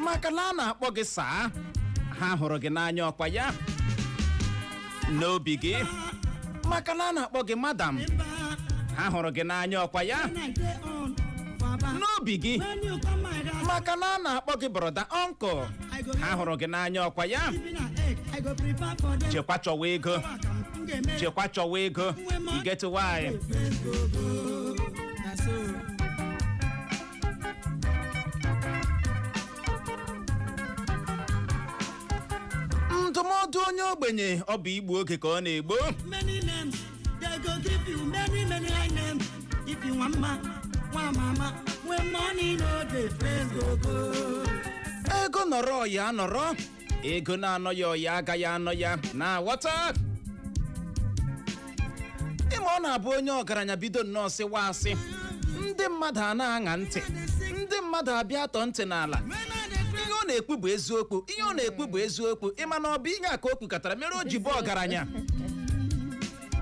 Maka na a na-akpọ gị sir, ha hụrụ gị n'anya, ọkwa ya n'obi gị. Maka na a na-akpọ gị madam, ha hụrụ gị n'anya, ọkwa ya n'obi gị. Maka na a na-akpọ gị brother, uncle, ha hụrụ gị n'anya, ọkwa ya. Chekwa chọwa ego, chekwa chọwa ego. You get why? Na so. Ndụmọdụ onye ogbenye, ọ bụ igbu oge ka ọ na-egbo. Many names they go give you, many many high names. If you want ma, want mama, when money no dey, friends go go. Ego nọrọ, ọya nọrọ. Ego na-anọ ya, ọya agaghị anọ ya. Na-aghọta? Ịma, ọ na-abụ onye ọgaranya bido nnọọ sịwa asị, ndị mmadụ a na-aṅa ntị, ndị mmadụ abịa atọ ntị n'ala. Ihe ọ na-ekwu bụ eziokwu, ihe ọ na-ekwu bụ eziokwu. Ịma na ọ bụ ihe a ka o kwukọtara mere o ji bụ ọgaranya.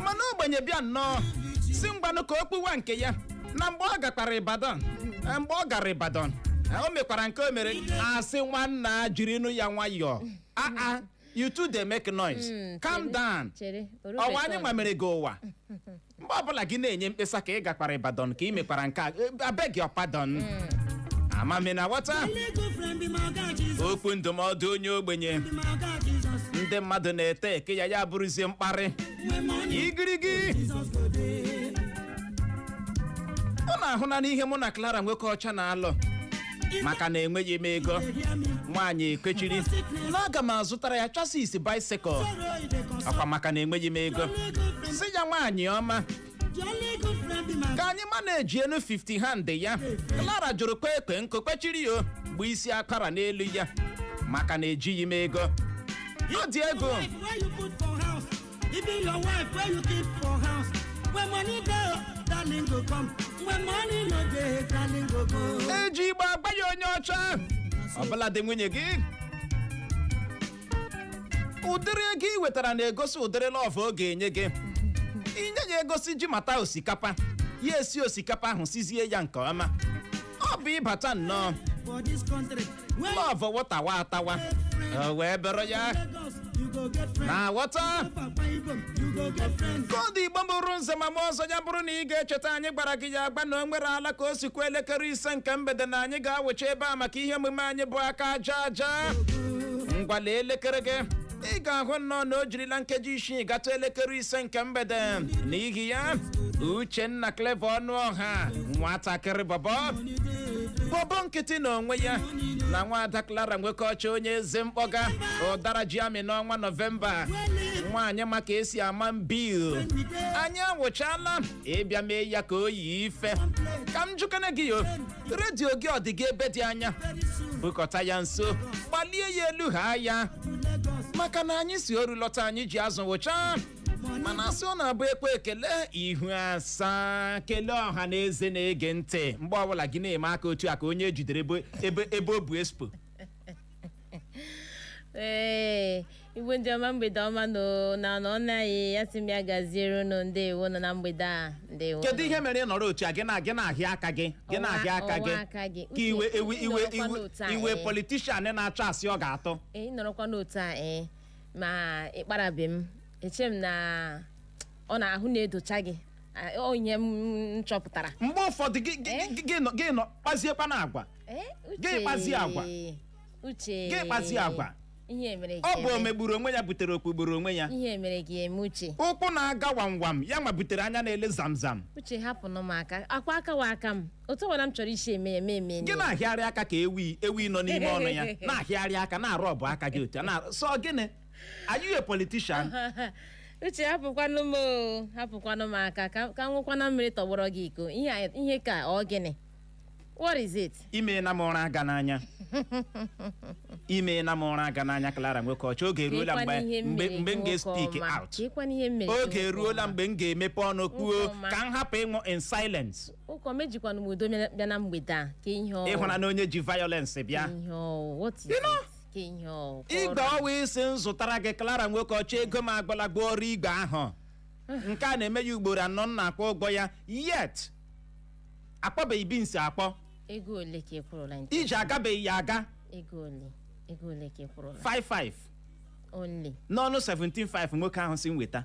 Mana ogbenye bịa nnọọ si mgbanụ ka o kpuwa nke ya, na mgbe ọ gakwara Ibadan, mgbe ọ gara Ibadan, o mekwara nke o mere, asị nwanna, jirinu ya nwayọọ. Ah ah, you too dey make noise, calm down. Chere. Ọwa anyị nwa mere gị ụwa. Mgbe ọbụla gị na-enye mkpesa ka ị gakwara Ibadan, ka ị mekwara nke a, abeg your pardon. Amami na ghọta. Only good friend be my God Jesus. Okwu ndụmọdụ onye ogbenye, Be my God Jesus. ndị mmadụ na-ete eke ya, ya bụrụzie mkparị. When money Igirigi. Jesus go dey. Ọ na-ahụ na n'ihe mụ na Clara nwoke ọcha na-alụ maka na enweghị m ego. Dey hear me. Nwaanyị ekwechiri na aga m azụtara ya chassis bicycle. Sorrow e dey console. Ọkwa maka na enweghị m ego. Only good friend, Si ya, nwaanyị ọma, the only good friend be my ka anyị ma na-eji enu 50 hand ya. Clara jụrụ kwe ekwe nkụ, kwechiri ya, gbu isi akwara n'elu ya maka na ejighị m ego. Ọ dị ego. Wife wey you put for house, even your wife wey you keep for house. When money dey, darling go come. When money no dey, darling go go. Eji igbo agba ya onye ọcha, ọbụladị nwunye gị. Ụdịrị ego ị wetara na-egosi ụdịrị love ọ ga-enye gị. Inye ya egosi ji mata osikapa, ya esi osikapa ahụ, sizie ya nke ọma. Ọ bụ ịbata nnọọ For this country, when love wụtawa atawa, o wee bụrụ ya. Lagos, you go get friends. Na-aghọta? Go Akwa Ibom, you go get friends. Koodu Igbo bụrụ nze ma m ọzọ, ya bụrụ na ị ga-echeta, anyị gwara gị ya agba na o nwere ala ka o sikwa elekere 5 nke mgbede na anyị ga-awecha ebe a maka ihe omume anyị bụ aka aja aja. Ngwala elekere gị, ị ga-ahụ nnọọ na o jirila nkeji 6 gata elekere 5 nke mgbede. N'ihi ya, Uchenna Clever Ọnụọha, nwatakịrị bọbọ bọbọ nkịtị na onwe ya, na nwaada Clara nwoke ọcha, onye eze mkpọga ụdara ji amị n'ọnwa Nọvemba, nwaanyị maka esi ama mbil, anyị awụchala ịbịa mee ya ka o yi ife. Ka m jụkene gị, yo redio gị, ọ dị gị ebe dị anya? Bukọta ya nso, gbalie ya elu, ha ya, maka na anyị si oru lọta, anyị ji azụ wụchaa. Mana asị ọ na-abụ ekwe ekele ihu asaa, kelee ọha na eze na-ege ntị. Mgbe ọbụla gị na-eme aka otu a ka onye ejidere ebe o bu expo. Ee, Igbo ndị ọma, mgbede ọma nọ na nọ na anyị. Ya sị m ya gaziere unu. Ndewo nọ na mgbede a, ndewo. Kedu ihe mere ị nọrọ otu a, gị na-ahịa aka gị, gị na-ahịa aka gị Ọwa aka gị. ka iwe Uche, iwe ị iwe nọrọkwa iwe n'otu a, iwe ee. politician na-achọ asị ọ ga-atụ. Ee, ị nọrọkwa n'otu a, ee, ma ịkparabe m, eche m na ọ na-ahụ na-edocha gị. Ah, ọ ihe m chọpụtara. Mgbe ụfọdụ gị nọ kpaziekwa na agwa. Ee, Gị Uche. kpazie agwa. Uche. Gị kpazie agwa. Ihe mere gị Ọ bụ eme. omegburu onwe ya butere okpugburu onwe ya. Ihe mere gị eme, Uche. Ụkwụ na-aga wam wam ya nwa butere anya na-ele zamzam. Uche, hapụnụ m aka. Akwa aka wa aka m otu ọbụla m chọrọ isi eme ya eme eme. Gị na-ahịarị aka ka ewi ewi nọ n'ime ọnụ ya, na-ahịarị aka, na-arụ ọbụ aka gị otu a na sọ gịnị? Are you a politician? Uche, hapụkwanụ m o, hapụkwanụ m aka ka m nwekwana mmiri tọgbọrọ gị iko. Ihe ihe ka ọ gịnị? What is it? Ime na m ụra aga n'anya, ime na m ụra aga n'anya. Clara nwoke ọcha, oge eruola Kekwana mgbe ihe m mgbe mere mgbe m gị, nwoke ga-speak ọma. out. Kekwana ihe m mere gị, Oge nwoke eruola ọma. mgbe m ga-emepe ọnụ kwuo Nwoke ọma. ka m hapụ ịnwụ in silence. Ụkọ mejikwanụ m udo bịa na mgbede a. Ka ihe ọ Ịhụna na onye ji violence bịa. Ihe ọ, what is You know? it? Ka ihe ọ Igwe kọrọ. ọwa isi m zụtara gị, Clara nwoke ọcha, ego m agbalagbo ọrụ igwe ahụ nke a na-eme ya ugboro 4 m na-akwụ ụgwọ ya, yet akpọbeghị beans akpọ. Ego ole ka ị kwụrụla nke? Iji agabeghị ya aga. Ego ole, ego ole ka ị kwụrụla? 55. Only? N'ọnụ 17.5 nwoke ahụ si m weta.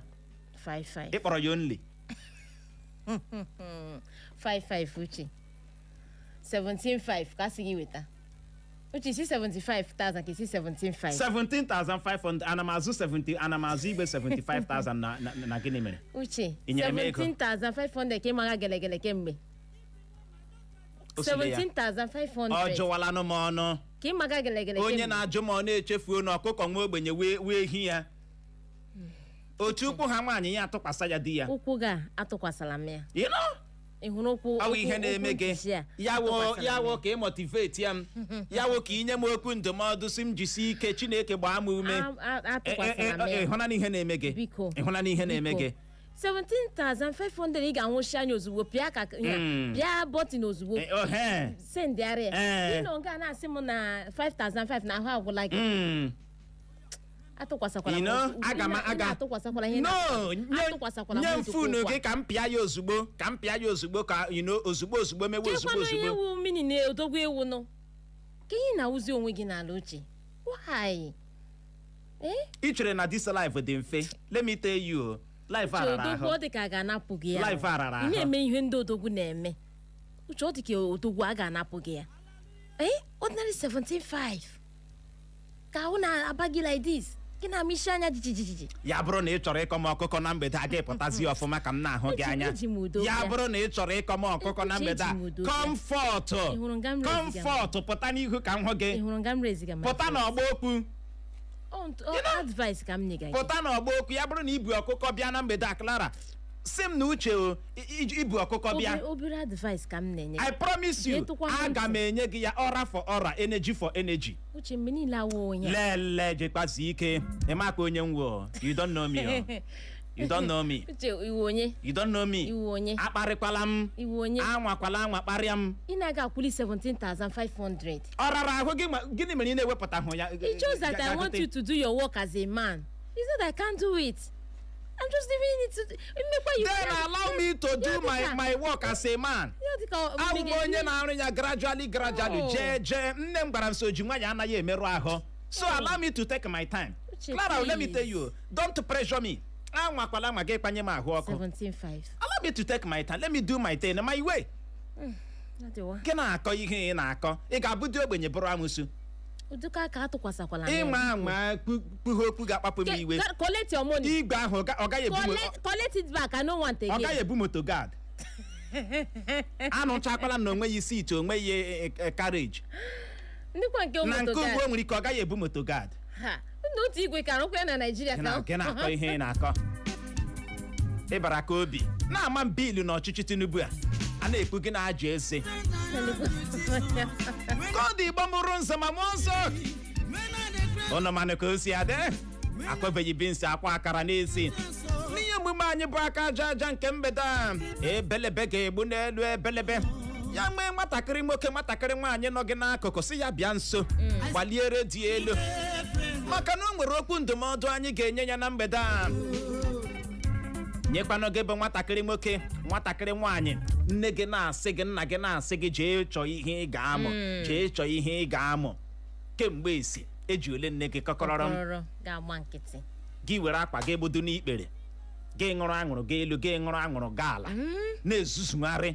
55? Ịkpọrọ ya only? 55, Uche, 17.5 ka a sị gị weta. Uche, isi 75,000 ka isi 17.5? 17,500. Ana m azụ 70, ana m azụ igbe 75,000 na gịnị mere? Uche. Ị nyere m ego? 17,500 ka ị mara gelegele kemgbe. O sule ya. 17,500. Ọ jụwalanụ m ọnụ. Ka ị maga gelegele Onye kemgbe. na-ajụ m ọ na-echefuo na ọkụkọ nwa ogbenye wee hi ya otu ụkwụ ha, nwaanyị ya atụkwasị ya di ya. Ụkwụ gị a atụkwasịla m ya. You know? Ị hụrụ ụkwụ? Ọ bụ ihe na-eme Ụkwụ gị. nchichi a, Ya wo atụkwasịla ya m. wo ka ị motivate ya m, ya wo ka inye m okwu ndụmọdụ si m jisie ike, Chineke gbaa m ume. Atụkwasịla m ya. Ịhụnana ihe na-eme gị? Biko. Ịhụnana ihe na-eme Biko. gị? 17,500, ị ga-anwụchi anya ozugbo, pịa ka ya, pịa button ozugbo. Ohe. Sendịarị ya. Ị nọ nga na-asị m na 5,500 na ahụ agwụla gị. Atụkwasịkwala You m know, aga m ị aga na-atụkwasịkwala ihe no na- atụkwasịkwala nye m m ozugbo phone ụkwụ a. gị ka m pịa ya ozugbo, ka m pịa ya ozugbo, ka you know, ozugbo ozugbo mewe ozugbo. Kekwanụ ihe Ozugbo. wu mini na odogwu ewu nụ ka ihe na-awụzi onwe gị n'ala. Uche, why, eh? Ị chere na this life dị mfe? Let me tell you o, life Uche, arara odogwu ahụ. ọ dị ka a ga-anapụ gị ya. Life arara Ị ahụ. na-eme ihe ndị odogwu na-eme. Uche, ọ dị ka odogwu a ga-anapụ gị ya. Eh, ordinary 17.5 ka ahụ na-aba gị like this, gị na-ama isi anya jijijiji. Ya bụrụ na ị chọrọ ịkọ m ọkụkọ na mgbede a, ga-epụtazi ọfụma ka m na-ahụ gị anya. Eji m udo Ya bịa. bụrụ na ị chọrọ ịkọ m ọkụkọ na Uche, mgbede a, eji m udo bịa. comfort. Ị hụrụ nga m reziga m? Comfort, pụta n'ihu ka m hụ Ị gị. hụrụ nga m reziga m? Pụta n'ọgba okwu. Ọ advice ka m nyega gị. Pụta n'ọgba okwu. Ya bụrụ na ibu ọkụkọ bịa na mgbede a, Clara, sị m na uche o ibu ọkụkọ bịa. Obere advice ka m na-enye I gị. promise you, Getụkwa m aga ntị. m enye gị ya ọra for ọra, energy for energy. Uche, mgbe niile awụ onye a. Lele, jekwazi ike ịmakwa onye m wụ. You don't know me o. You don't know me. Uche, iwu onye? You don't know me. Iwu onye? Akparịkwala m. Iwu onye? Anwakwala anwa kparịa m. Ị na-aga akwụli 17,500? Ọ rara ahụ gị gịnị mere ị na-ewepụtahụ ya? It's just that I want you to do your work as a man. It's not that I can't do it. I'm just leaving it to mmekwa you. Then allow me to do my work as a man. Abụ m onye na-arụ ya gradually, gradually. Oh. Jee jee, nne m gwara m sị oji nwayọ anaghị emerụ ahụ, so allow me to take my time. Uche, Clara, let me please. tell you, don't pressure me. Anwakwala anwa gị kpanye m ahụ ọkụ. 17.5. Allow me to take my time. Let me do my thing my way. Adịwa. Gị na-akọ ihe ị na-akọ, ị ga-abụ dị ogbenye bụrụ amụsụ. Ụdịka aka atụkwasịkwala m ya. Ịnwa anwa kpughe okwu ga-akpapụ m iwe. Collect your money. Igwe ahụ ọ gaghị ebu Collect it back. I no want ọ again. gaghị ebu moto guard. Anụchakwala na onweghị seat, onweghị carriage. Ndịkwa nke Na moto nke ugbo guard. nwere ike ọ gaghị ebu moto guard. Ha. Ndị otu igwe ka arụkwa ya na Naịjirịa Gị na ka gị na-akọ ihe ị na-akọ, ịbara ka obi na-ama m biilu n'ọchịchị Tinubu a a na-ekwu gị na-ajụ eze ka ọ dị. Igbo mụrụ nzọ ma mụọ nsọ ụnụ, manụ ka o si adị, akwabeghị beans akwa akara n'ezi n'ihe omume anyị bụ aka aja aja nke mgbede a. Ebelebe ga-egbu n'elu ebelebe ya nwee nwatakịrị nwoke, nwatakịrị nwaanyị nọ gị n'akụkụ, si ya bịa nso, gbalie redio elu, maka na o nwere okwu ndụmọdụ anyị ga-enye ya na mgbede a. Nyekwanụ gị bụ nwatakịrị nwoke, nwatakịrị nwaanyị, nne gị na-asị gị, nna gị na-asị gị jee chọọ ihe ị ga-amụ, jee chọọ ihe ị ga-amụ kemgbe esi eji ole nne gị kọkọrọrọ m. Kọkọrọ ga-agba nkịtị. Gị were akwa gị gbudo n'ikpere gị, ṅụrụ aṅụrụ gị elu, gị ṅụrụ aṅụrụ gị ala, na-ezuzugharị,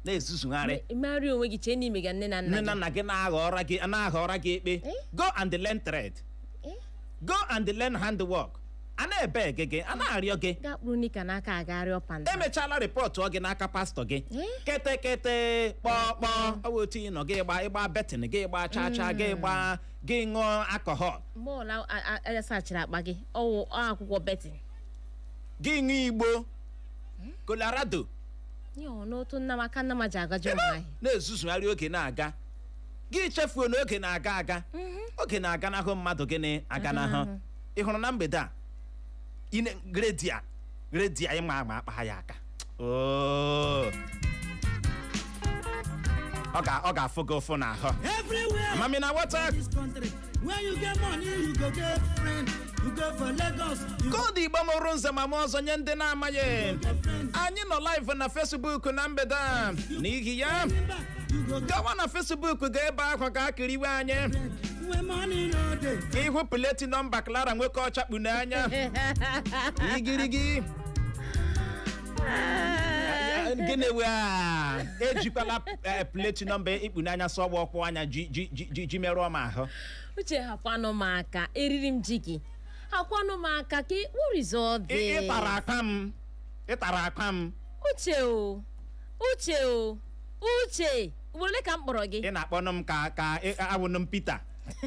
na-ezuzugharị. Megharịa onwe gị, chee n'ime ga nne na Nne nna na gị. Nna gị na-aghọrọ gị, na-aghọrọ gị ekpe. Eh? Go and learn trade. Eh? Go and learn handwork. A na-ebe gị, gị a na-arịọ gị. Gaa kpụrụ nika n'aka, aga rịọ panda. Emechala report gị n'aka pastọ gị. Eh? Ketekete kpọkpọ, ọ bụ otu ị nọ gị gba ịgba betting, gị gba chaa chaa, gị gba, gị ṅụọ alcohol. Mgbe ọla asachiri akpa gị, ọwụ akwụkwọ betting. Gị ṅụọ igbo Colorado. Ihe ọ n'otu nna m aka nna m ji agaji ụmụ ahịa. Na-ezuzugharị, oge na-aga, gị chefuo na oge na-aga aga, oge na-aganahụ mmadụ. Gịnị aganahụ? Ị hụrụ na mgbede a ine redio redio ịma ama akpa ya aka. Oo. Ọ ga-afụ gị ụfụ n'ahụ. Everywhere Amami na wata. in this country, when you get money, you go get friend. You go for Lagos, you go Koodu Igbo mụrụ nze ma mụ ọzọ, nye ndị na-amaghị, get friends. anyị nọ live na Facebook na mgbede a. N'ihi ya, Timber, you You go get Gawa na Facebook, gaa ebe ahụ ka akịrịwe anyị when money no dey. ka ịhụ plate number Clara nwoke ọcha kpu n'anya igirigi. Gịnị wee a ejikwala plate number ikpu n'anya sọgba ọkwụ anya ji ji ji ji ji merụọ m ahụ. Uche, hapụanụ m aka, eriri m ji gị, hapụanụ m aka ka what is all this? Ịtara akwa m, ịtara akwa m. Uche o, Uche o, Uche, ugboro ole ka m kpọrọ gị? Ị na-akpọnụ m ka awụnụ m Peter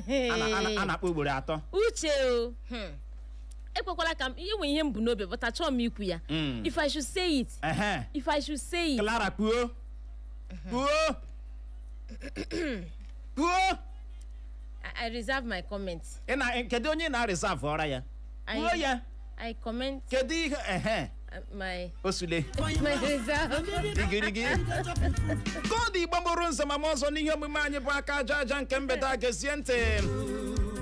a na-akpọ ugboro atọ. Uche o, Ekwekwala ka m enwe ihe m bụ n'obi, but achọghị m ikwu ya. If I should say it, if I should say it. Clara, kwuo, kwuo, kwuo. I reserve my comment. Ị na kedu onye ị na-reserve ọra ya? Kwuo ya. I comment Kedu ihe ehe? My Osule. my reserve. Igirigi koodu Igbo mụrụ nze ma m ọzọ n'ihe omume anyị bụ aka aja aja nke mgbede a. Gezie ntị,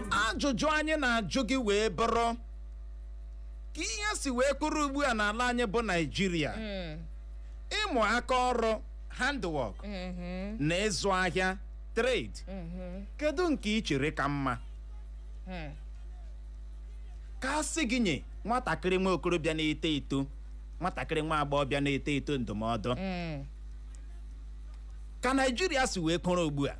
ajụjụ anyị na-ajụ gị wee bụrụ, ka ihe si wee kwuru ugbu a n'ala anyị bụ Naijiria, ịmụ aka ọrụ, handwork, na ịzụ ahịa, trade, kedu nke ị chere ka mma? Ka a sị gị nye nwatakịrị nwa okorobịa na-eto eto, nwatakịrị nwa agbọghọbịa na-eto eto ndụmọdụ, ka Naijiria si wee kwụrụ ugbu a,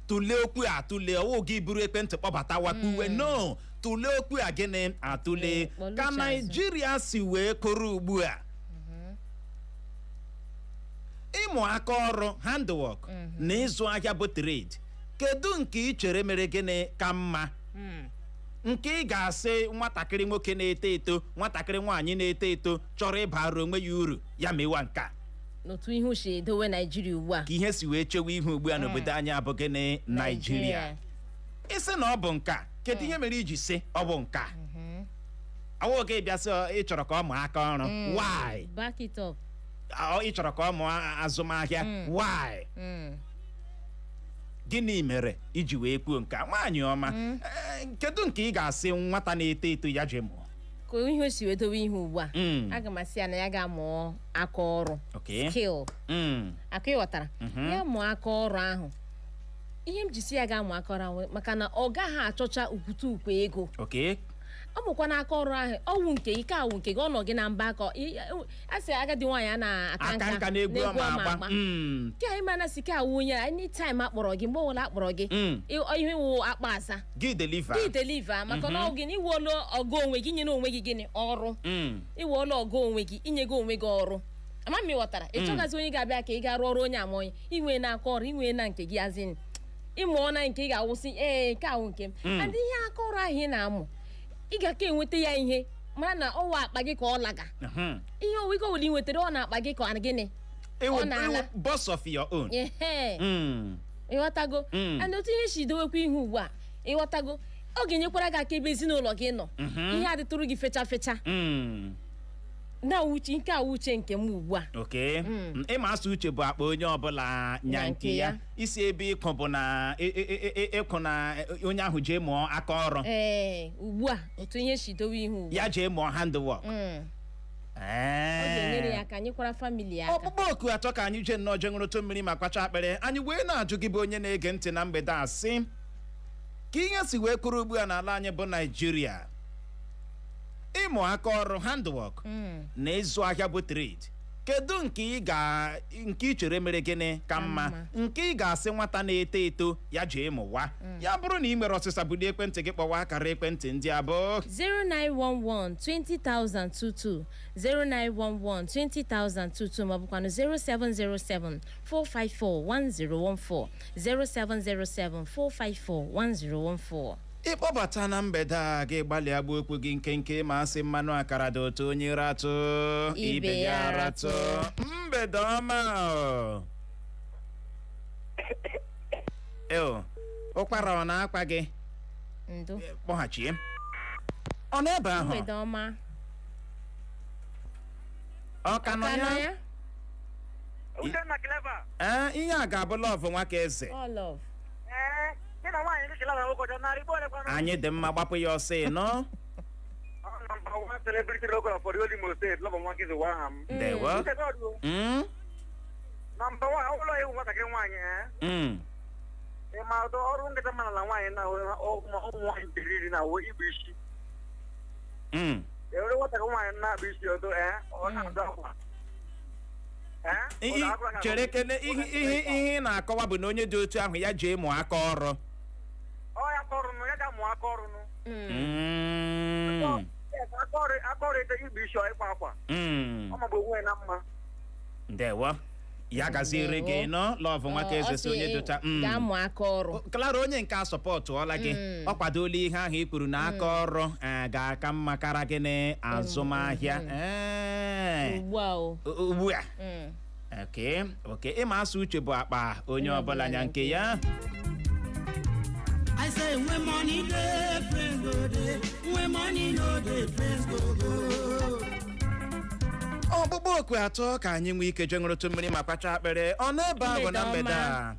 tụlee okwu a, tụlee. Ọwụ gị buru ekwentị kpọbata wakpuwe, no, tụlee okwu a. Gịnị atụlee? Kpọlụ ka uche azụ. Naijiria si wee kwụrụ ugbu a, ịmụ aka ọrụ, handwork, na ịzụ ahịa bụ trade, kedu nke ị chere mere gịnị ka mma, nke ị ga-asị nwatakịrị nwoke na-eto eto, nwatakịrị nwaanyị na-eto eto chọrọ ịbara onwe ya uru ya mewa nke a? N'otu ihe uche edowe Naijiria ugbu a. Ka ihe si wee chewe ihu ugbu a n'obodo anyị abụ gịnị, Naijiria, ịsị na ọ bụ nka, kedu ihe mere iji sị ọ bụ nka? Ọwụ gị bịa sị ị chọrọ ka ọ mụọ aka ọrụ, why? Back it up. Ọ, ị chọrọ ka ọ mụọ azụmahịa, why? Gịnị mere iji wee kwuo nke a? Nwaanyị ọma, kedu nke ị ga-asị nwata na-eto eto ya ji mụọ? Ka ihe o si wee dowe ihe ugbu a, aga m asị ya na ya ga-amụọ aka ọrụ, skill. Akụ ịghọtara ya mụọ aka ọrụ ahụ, ihe m ji si ya ga-amụ aka ọrụ ahụ maka na ọ gaghị achọcha ukwute ukwe ego. Ọ bụkwa n'aka ọrụ ahụ, ọwụ nke ike awụ nke gị, ọ nọ gị na mba aka. A sị agadi nwaanyị a na-aka aka nka na-egwu ọma agba. Ke anyị mana si ke awụ onye, anytime akpọrọ gị, mgbe ọbụla akpọrọ gị, ihe wụ akpa asa. Gị deliver. Gị deliver, maka na ọ gị na iwuola ọgụ onwe gị, nyere onwe gị gịnị ọrụ. Iwuola ọgụ onwe gị, inyego onwe gị ọrụ. Ama m ịghọtara. Ị chọgazi onye ga-abịa ka ị gaa rụọ ọrụ onye ama onye inwe n'aka ọrụ, inwe na nke gị, azin ịmụọ na nke ị ga-awụsị, ee, nke ahụ nke m. And ihe aka ọrụ ahụ ị na-amụ, ị ga-aka enweta ya ihe mara na ọwa akpa gị ka ọ laga. Ihe owe ike ọbụla ị nwetara, ọ na-akpa gị ka ọ gịnị? Iwu Ọ na-ala. Iwu boss of your own. Ehe. Ịghọtago? And otu ihe si dowekwa ihe ugbu a, ịghọtago, ọ ga-enyekwara gị aka ebe ezinụlọ gị nọ, ihe adịtụrụ gị fecha fecha. Na uche nke a, uche nke m ugbu a. Okay. Ịma asụ uche bụ akpa onye ọbụla nya Nya nke nke ya. ya. Isi ebe ịkụ bụ na ịkụ na onye ahụ jee mụọ aka ọrụ. Ee, ugbu a, otu ihe si dowe ihe ugbu a. Ya jee mụọ handwork. Ọ ga-enyere ya aka, nyekwara family ya aka. Ọkpụkpọ oku atọ ka anyị jee nnọọ jee ṅụrụtụ mmiri ma kwacha akpịrị. Anyị wee na-ajụ gị bụ onye na-ege ntị na mgbede a, sị ka ihe si wee kwuru ugbu a n'ala anyị bụ Naijiria, ịmụ aka ọrụ, handwork, na ịzụ ahịa bụ trade, kedu nke ị ga nke ị chere mere gịnị ka mma, mma. nke ị ga-asị nwata na-eto eto ya jee mụwa? Ya bụrụ na ị nwere ọsịsa, bulie ekwentị gị kpọwa akara ekwentị ndị abụọ: 0911 20022, 0911 20022, maọbụkwanụ 0707 454 1014, 0707 454 1014. Ịkpọbata na mgbede a, gị gbalịa gbuo okwu gị nkenke, ma asị mmanụ akara dị ụtọ, onye ratụ ibe ya ratụ. Mgbede ọma o. Eo, ụkwara ọ na-akpa gị? Ndo. Kpọghachie, ọ nọ ebe ahụ. Mgbede ọma. Ọ ka nọ Ka nọ ya? ya. Uchenna Clever. Ee, ihe a ga-abụ love nwa ka eze. All love. Ee, gị na nwaanyị gị Clever nwoke ọjọọ narị igbo olekwanụ? Anyị dị mma, gbapụ ya ọsọ ịnọ. Ọ number one celebrity local for the Imo State, Love Nwa Kizi wa aha m. Ndewo. Uche God o, Mm? Number one, ọ bụla ịwụ nwatakịrị nwaanyị ee. Ị ma ụdọ ọrụ nkịta mma n'ala nwaanyị na ụmụ nwaanyị jiri iri na awụ igbu isi. Ewere nwatakịrị nwaanyị na-akpụ isi ọdụ ee, ọ na-adụ akwa. Ee? Chere kene, ihe ihe ihe ị na-akọwa bụ na onye dị otu ahụ ya jee mụọ aka ọrụ. Ọ ya aka ọrụ nụ, ya ga-amụ aka ọrụ nụ. Yes, aka ọrụ ete igbu isi ọ ịkwa akwa. Ọ magbu onwe ya na mma. Ndewo, ya gaziere gị nọ, Love Nwaka Eze si onye dụcha. Gaa mụọ aka ọrụ. Clara, onye nke a sọpọtụọla gị, ọ kwadola ihe ahụ i kwuru na aka ọrụ ga-aka mma kara gị na azụmahịa. Ugbu a o. Ugbu a. Oke ịma asụ uche bụ akpa onye ọbụla nya nke ya. I say when money dey, friends go dey. When money no dey, friends go go. Ọkpụkpọ oku atọ ka anyị nwee ike jee ṅụrụtụ mmiri ma kpacha akpịrị ọ n'ebe ahụ na mgbede a.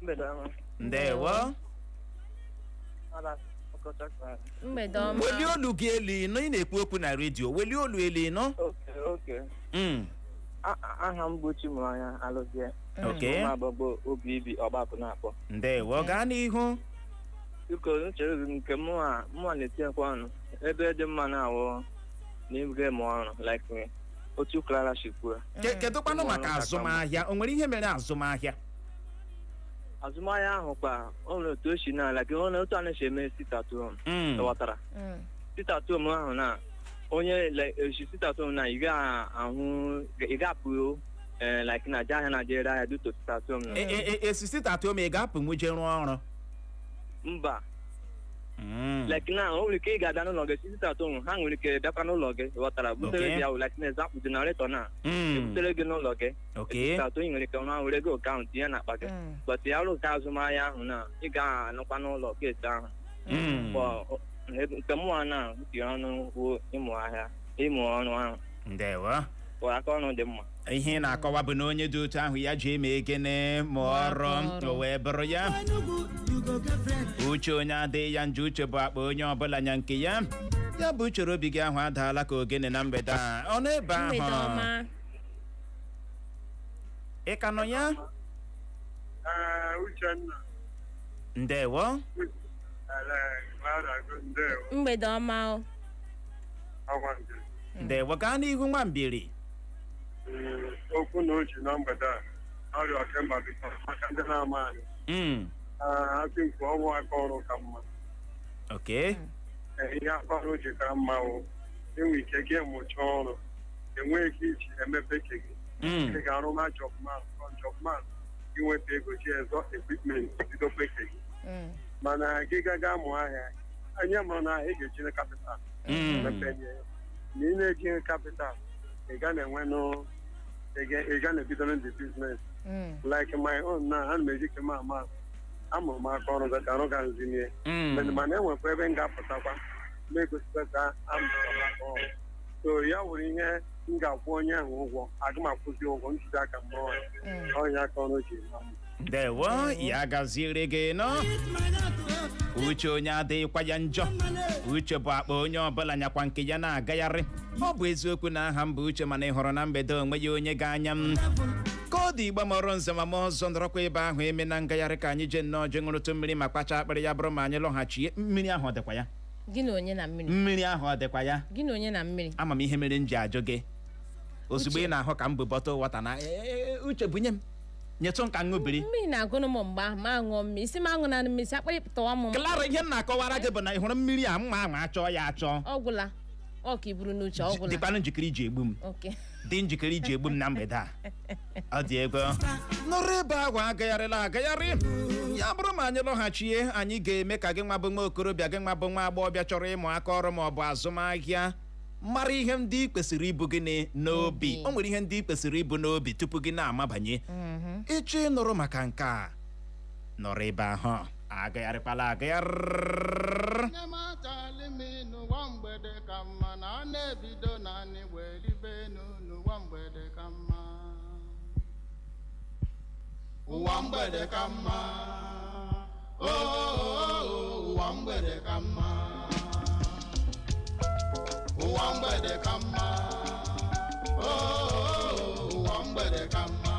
Mgbede ọma. Ndewo. Mgbede ọma. Welie olu gị elu ịnụ, ị na-ekwu okwu na redio, welie olu elu ịnụ. Okay. Aha m bụ Chimụanya Alụzie. Oke. Ụmụ agbọgbọ obi ibi ọgbapụ na-akpọ. Ndewo, gaa n'ihu. Biko, nchere gị nke mụnwa na-etinyekwa ọnụ ebe dị mma na-awụ n'ime mụ ọrụ like me otu Clara si kwuo. Kedụkwanụ maka azụmahịa? O nwere ihe mere azụmahịa? Azụmahịa ahụ kwa, o nwere otu o si na like o nwere otu a na-esi eme sit at home. Ghọtara sit at home ahụ na onye like esi sit at home na ị ga-ahụ ị ga-apụ like na je ahịa na je ere ahịa due to sit at home na. Esi sit at home ị ga-apụ nwuje rụọ ọrụ? Mba. Like na o nwere ike ị ga-abịa n'ụlọ gị sit at home, ha nwere ike bịakwa n'ụlọ gị, ghọtara, butere gị ahụ like na example generator na ebutere gị n'ụlọ gị. Sit at home, ị nwere ike ọrụ were ego akaụntụ tinye n'akpa gị, but ya ọrụ nke azụmahịa ahụ na ị ga-anọkwa n'ụlọ gate ahụ. Nke mụnwa na tinye ọnụ bụ ịmụ ahịa, ịmụ ọrụ ahụ. Ndewo. Bụ aka ọrụ dị mma. Ihe ị na-akọwa bụ na onye dị otu ahụ ya ji eme egene ma ọrụ o wee bụrụ ya. Enugu, you go get friend. Uche onye adịghị ya njọ, uche bụ akpa onye ọbụla nya nke ya. Ya bụ uchere obi gị ahụ adaala ka ogene na mgbede a ọ n'ebe Mgbede ahụ. ọma. Ị ka nọ ya? Ee, Uchenna. Ndewo. Ele, Clara, ndewo. Mgbede ọma o. Ọgwa nke. Ndewo, gaa n'ihu, nwambiri. Okwu na uche na mgbede a, ọrịa kemba biko maka ndị na-ama anyị. Asị nke ọnwụ aka ọrụ ka mma. Ee, ihe aka ọrụ ji ka mma wụ enwe ike gị mụchaa ọrụ, enweghị ike iji emepe ke gị. Ị ga-arụ ma jobman, jobman, inweta ego ji ezo equipment bidokwe ke gị. Mana gị gaga mụọ ahịa, anyị mụrụ na ahịa ị ga-eji capital mepenye ya. Ma ị na-eji capital, ị ga na-enwe ị ga na-ebido ndị business like my own na ana m eji ke m ama amụrụ m aka ọrụ zata arụ ga nzinye. Mana enwekwa ebe m ga-apụtakwa na-egosikwa ka amụrụ m aka ọrụ, so ya wụrụ ihe m ga-akwụ onye ahụ ụgwọ, aga m akwụzi ụgwọ njide aka m rụọ ya ọnya aka ọrụ ji eme m. Ndewo, ya gaziere gị nọ. Uche onye adịghịkwa ya njọ, uche bụ akpa onye ọbụla nyakwa nke ya na-agagharị. Ọ bụ eziokwu na aha m bụ Uche, mana ị hụrụ na mgbede onwe ya onye ga-anya m ka ọ dị igba mọrọ nze ma ọzọ nọrọkwa ebe ahụ eme na ngagharị ka anyị jee nnọọ jee ṅụrụtụ mmiri ma kpacha akpịrị. Ya bụrụ ma anyị lọghachie, mmiri ahụ ọ dịkwa ya? Gị na onye na mmiri? Mmiri ahụ ọ dịkwa ya? Gị na onye na mmiri? Ama m ihe mere m ji ajụ gị. Ozugbo ị na-ahụ ka m bụ bottle water na Uche bunye m, nyetụ m ka m ṅụbiri. Mmiri na-agụnụ m mgbe ahụ ma aṅụọ mmiri isi m aṅụ na mmiri si akpịrị tọwa m. Clara, ihe m na-akọwara gị bụ na ị hụrụ mmiri a mma ahụ achọọ ya achọọ. Ọgwụla ọ ka iburu n'uche ọgwụla. Dịkwanụ njikere iji egbu m. Okay. Dị njikere iji egbu m na mgbede a. Ọ dị ego nọrọ ebe ahụ agagharịla agagharị. Ya bụrụ ma anyị lọghachie, anyị ga-eme ka gị nwa bụ nwa okorobịa, gị nwa bụ nwa agbọghọbịa chọrọ ịmụ aka ọrụ ma ọ bụ azụmahịa mara ihe ndị ị kwesịrị ibu gị n'obi. O nwere ihe ndị ị kwesịrị ibu n'obi tupu gị na-amabanye ịchọ ịnụrụ maka nke a. Nọrọ ebe ahụ, agagharịkwala agagharị. Nne m achalị m n'ụwa mgbede ka mma na a na-ebido naanị wee ribe enu n'ụwa mgbede ka mma, ụwa mgbede ka mma, oo, ụwa mgbede ka mma, ụwa mgbede ka mma, oo, ụwa mgbede ka mma.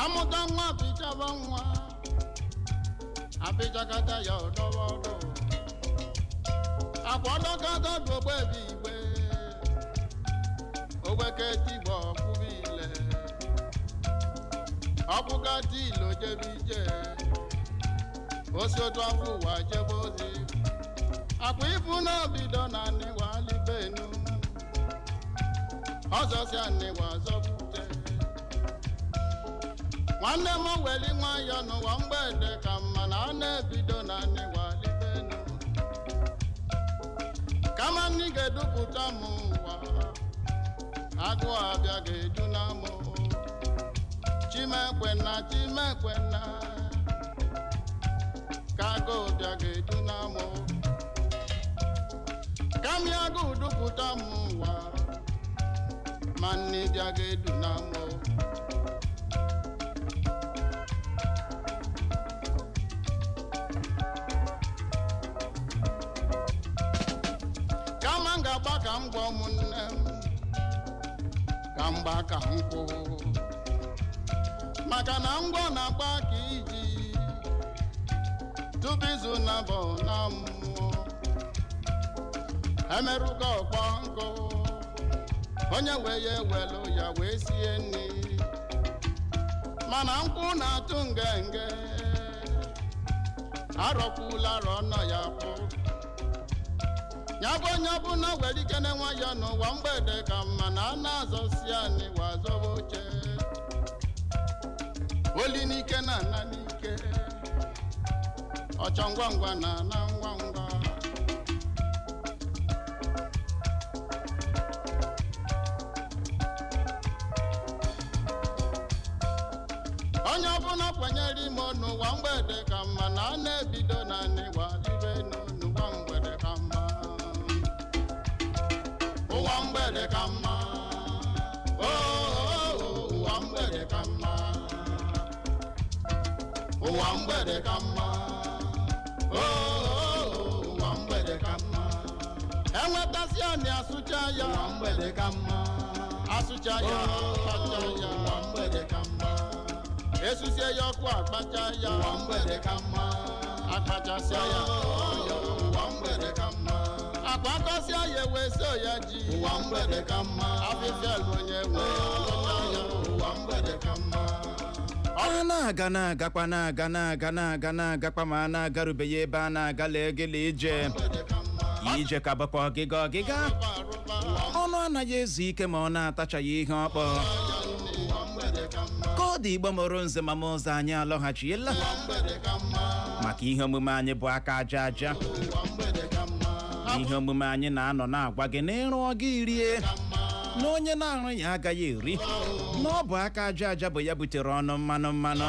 Amụta nwa, pịchaba nwa, apịchakata ya, ọdọba ọdụ akwa, ọdọkata dị ogbe ebe igbe ogbeke tigbo ọkwụba ile ọkwụkata ilo jebe ije osi otu afọ ụwa jebe ozi akwa ifu na obido na niwalibenu ọzọsịa niwa zọpụte nwanne m weli nwayọ n'ụwa mgbede ka mma na a na-ebido na niwalibenu kama nni ga-edupụta m ụwa agụụ abịa ga-edu na m. Chimekwena, chimekwena ka agụụ bịa ga-edu na m, kama agụụ dupụta m ụwa ma nni bịa ga-edu na m. Kama m ga-agba ka m gwa ụmụnne m ka m gba ka m kwụ, maka na ngwọ na-agba ka iji tupu izu na bụ na mmụọ emerụgo ọkpọ nkụ, onye wee ya ewelu ya wee sie nri, mana nkwụ na-atụ ngenge arọkwula arọ nọ ya kwụ ya bụ onye ọbụla were ikene nwayọ n'ụwa mgbede ka mma na a na-azọsi anị wa zọba oche oli n'ike na ana n'ike, ọchọ ngwa ngwa na ana ngwa ngwa. Onye ọbụla kwenyere ime n'ụwa mgbede ka mma na a na-ebido na n'ịwa ibe n'ụwa mgbede ka mma, ụwa mgbede ka mma, oo, ụwa mgbede ka mma, ụwa mgbede ka mma, oo, ụwa mgbede ka mma. Enwetasị anị, asụcha ya, ụwa mgbede ka mma, asụcha ya, kpacha ya, ụwa mgbede ka mma, esusie ya ọkụ, akpacha ya, ụwa mgbede ka mma, akpachasịa ya, ụwa mgbede ka mma, akpakọsịa ya, eweso ya ji, ụwa mgbede ka mma, afịfịa bụ onye nwe ya, ya, ụwa mgbede ka mma. A na-aga na-agakwa, na-aga na-aga na-aga na-agakwa, ma a na-agarubeghị ebe a na-aga. Lee gịla ije ije ka bụkwa ọgịga ọgịga. Ọnụ anaghị ezu ike ma ọ na-atachaghị ihe ọkpọ ka ọ dị. Igbo mụrụ nze ma ụzọ, anyị alọghachiela maka ihe omume anyị bụ aka aja aja. Ihe omume anyị na-anọ na-agwa gị na ịrụọ gị rie, na onye na-arụ ya agaghị eri, na ọ bụ aka aja aja bụ ya butere ọnụ mmanụ mmanụ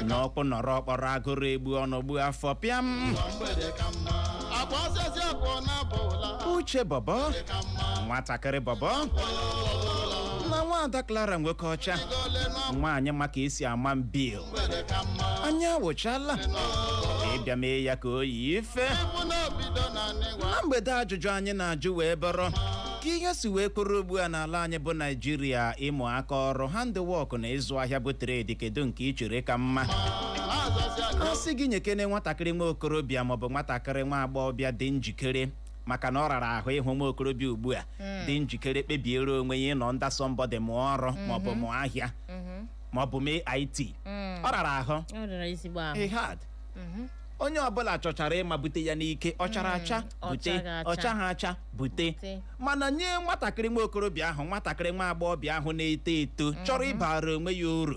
na ọkpụ nọrọ ọkpọrọ agụrụ egbu ọnụ gbuo afọ pịam. Akwa osisi abụọ na-abụla. Uche bọbọ, nwatakịrị bọbọ na nwaada Clara nwoke ọcha, nwaanyị maka esi ama mbil. Anyị awụchala ịbịa mee ya ka o yi ife. Ibu na obido na n'ịwa. Na mgbede, ajụjụ anyị na-ajụ wee bụrụ ka ihe si wee kwuru ugbu a n'ala anyị bụ Naijiria, ịmụ aka ọrụ, handwork, na ịzụ ahịa bụ trade, kedu nke ị chere ka mma? Na-azọsi A sị gị nyekene nwatakịrị nwa okorobịa maọbụ nwatakịrị nwa agbọghọbịa dị njikere, maka na ọ rara ahụ ịhụ nwa okorobịa ugbu a dị njikere kpebiere onwe ya ịnọ nda somebody mụọ ọrụ maọbụ mụọ ahịa maọbụ mee IT, ọ rara ahụ. Ọ rara ezigbo ahụ. He had onye ọbụla chọchara ịma bute ya n'ike, ọ chara acha bute, ọ chaghị acha. ọ chaghị acha bute. Bute. Mana nye nwatakịrị nwa okorobịa ahụ, nwatakịrị nwa agbọghọbịa ahụ na-eto eto chọrọ ịbara onwe ya uru,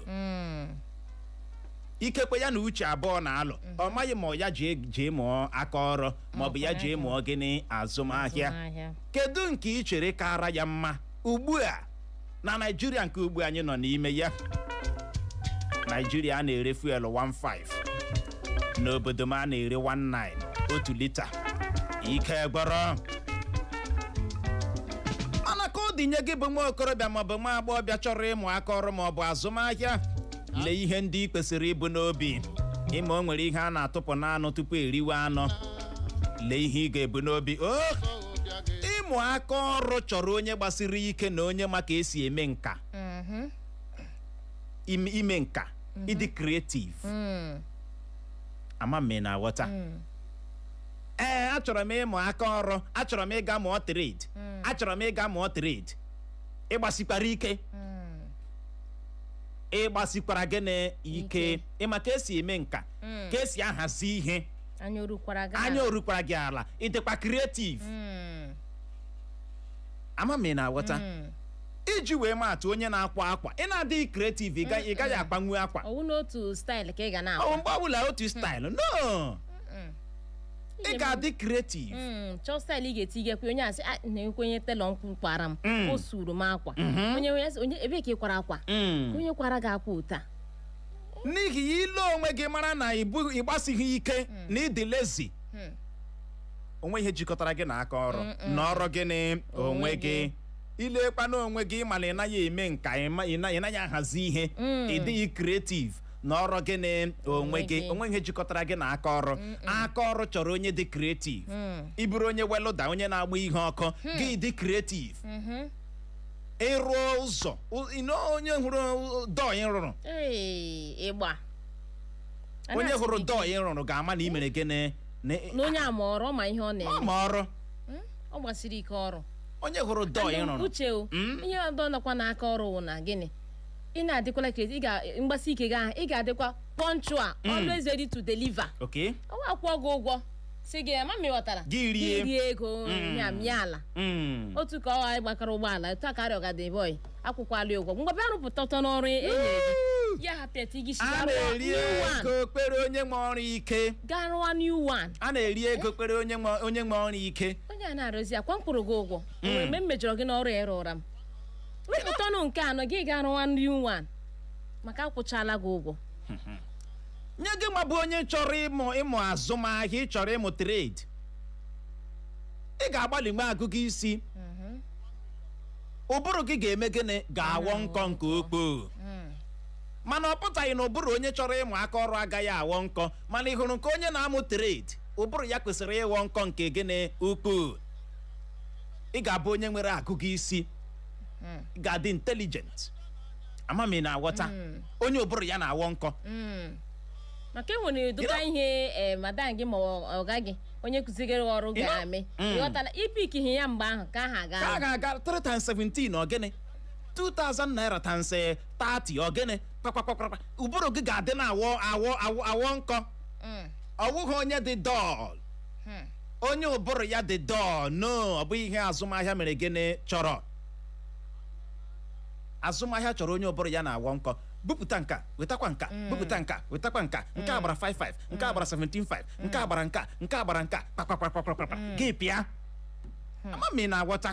ikekwe ya na uche abụọ na-alụ, ọ maghị ma ọ ya jee jee mụọ aka ọrụ maọbụ ya jee mụọ gịnị, azụmahịa. Azụmahịa. Kedu nke ị chere kara ya mma ugbu a na Naijiria nke ugbu anyị nọ n'ime ya? Naijiria a na-ere fuel 15, n'obodo m a na-ere 19 otu lita. Ike gwọrọ, mana ka ọ dị nye gị bụ nwa okorobịa maọbụ nwa agbọghọbịa chọrọ ịmụ aka ọrụ maọbụ azụmahịa, lee ihe ndị ị kwesịrị ibu n'obi. Ịma o nwere ihe a na-atụpụ n'anụ tupu eriwe anụ. Lee ihe ị ga-ebu n'obi. O ịmụ aka ọrụ chọrọ onye gbasiri ike na onye ma ka esi eme nka. Ime nka, ịdị creative. Ama m ị na-aghọta. Ee, achọrọ m ịmụ aka ọrụ, achọrọ m ịga mụọ trade, achọrọ m ịga mụọ trade. Ịgbasikwara ike, ịgbasikwara gịnị ike? Ike. Ịma ka esi eme nka, ka esi ahazi ihe. Anya orukwara gị Anya ala. orukwara gị ala, ịdịkwa creative. Ama m ị na-aghọta. Iji wee maatụ, onye na-akwa akwa, ị na-adịghị creative, ị gaghị akpanwu akwa. Ọwụ n'otu style ka ị ga Ọ na-akwa. mgbe ọbụla otu style, no. Ị ga-adị creative. Chọọ style ị ga-etigekwa. Onye asị, "Ah, na-ekwe onye tailor nkwụ kwara m, o suru m akwa." Onye onye asị, "Onye ebee ka ị kwara akwa?" Ka onye kwara gị akwa ụta. N'ihi ya, ile onwe gị mara na ịbụ ịgbasighị ike na ịdị lazy, onwe ihe jikọtara gị na aka ọrụ na ọrụ gịnị onwe gị. Ilekwa onwe gị mana ị naghị eme nka, ị naghị ahazi ihe, ị dịghị creative, na ọrụ gịnị onwe gị. Gị. Onwe ihe jikọtara gị na aka ọrụ. Aka ọrụ chọrọ onye dị creative. Ị bụrụ onye welder, onye na-agba ihe ọkụ, gị dị creative, ịrụọ ụzọ, onye hụrụ dọọ ị rụrụ. Ee, ịgba. A Onye na-asị hụrụ gị dọọ ị rụrụ ga-ama na ị mere gịnị na onye a ma ọrụ, ọ ma ihe ọ Ọ na-eme. ma ọrụ. Ọ gbasiri ike ọrụ. Onye hụrụ dọọ ị And rụrụ. Uche o, ihe ọdọ nọkwa n'aka ọrụ wụ na gịnị, ị na-adịkwala creative, ị ga mgbasi ike gị ahụ, ị ga-adịkwa punctual, always ready to deliver. Ọwa akwụọ gị ụgwọ, si gị ama m ghọtara. Gị rie. Gị rie ego ya mịa ala. Otu ka ọ gbakọrọ ụgbọala otu a karịa ọgada boy, akwụkwala ya ụgwọ. Ngwa, bịa rụpụta ọtọ n'ọrụ e nyere gị, ya hapụ ya gị si A na-eri ego kpere onye nwe ọrụ ike. Gaa rụwa new one. A na-eri ego kpere onye nwe ọrụ ike. Onye a na-arụzi akwa m kwụrụ gị ụgwọ, o nwere mgbe m mejọrọ gị n'ọrụ ya ịrụ ụra m? Wepụta ọnụ nke anọ gị, gaa rụwa new one maka akwụchala gị ụgwọ. Nye gị ma bụ onye chọrọ ịmụ azụmahịa, ị chọrọ ịmụ trade, ị ga-agbalị nwee agụgụ isi. Ụbụrụ gị ga-eme gịnị? Ga-awọ nkọ nke ukwuu. Mana ọ pụtaghị na ụbụrụ onye chọrọ ịmụ aka ọrụ agaghị awọ nkọ. Mana ị hụrụ nke onye na-amụ trade, ụbụrụ ya kwesịrị ịghọ nkọ nke gịnị ukwuu. Ị ga-abụ onye nwere agụgụ isi, ị ga-adị intelligent. Ama m ị na-aghọta. Onye ụbụrụ ya na-awọ nkọ. Maka enwere ụdịka ihe ee madam gị ma ọga gị, onye kụzigere gị ọrụ ga-eme. Ịghọtala? Ipikihi ya mgbe ahụ ka aha Ka a gaa. ga-aga 3 times 17, ọ gịnị? 2000 naira times 30, ọ gịnị? Kpakpakpakpa, ụbụrụ gị ga-adị na-awọ awọ awọ awọ nkọ. Ọ wụghị onye dị dull, onye ụbụrụ ya dị dull, no. Ọ bụghị ihe azụmahịa mere gịnị chọrọ. Azụmahịa chọrọ onye ụbụrụ ya na-awọ nkọ. Bupụta nka, wetakwa nka, bupụta nka, wetakwa nka. Nke a gbara 55, nke a gbara 175, nke a gbara nka, nke a gbara nka, kpakpakpakpakpakpa, gị pịa. Ama m ị na-aghọta.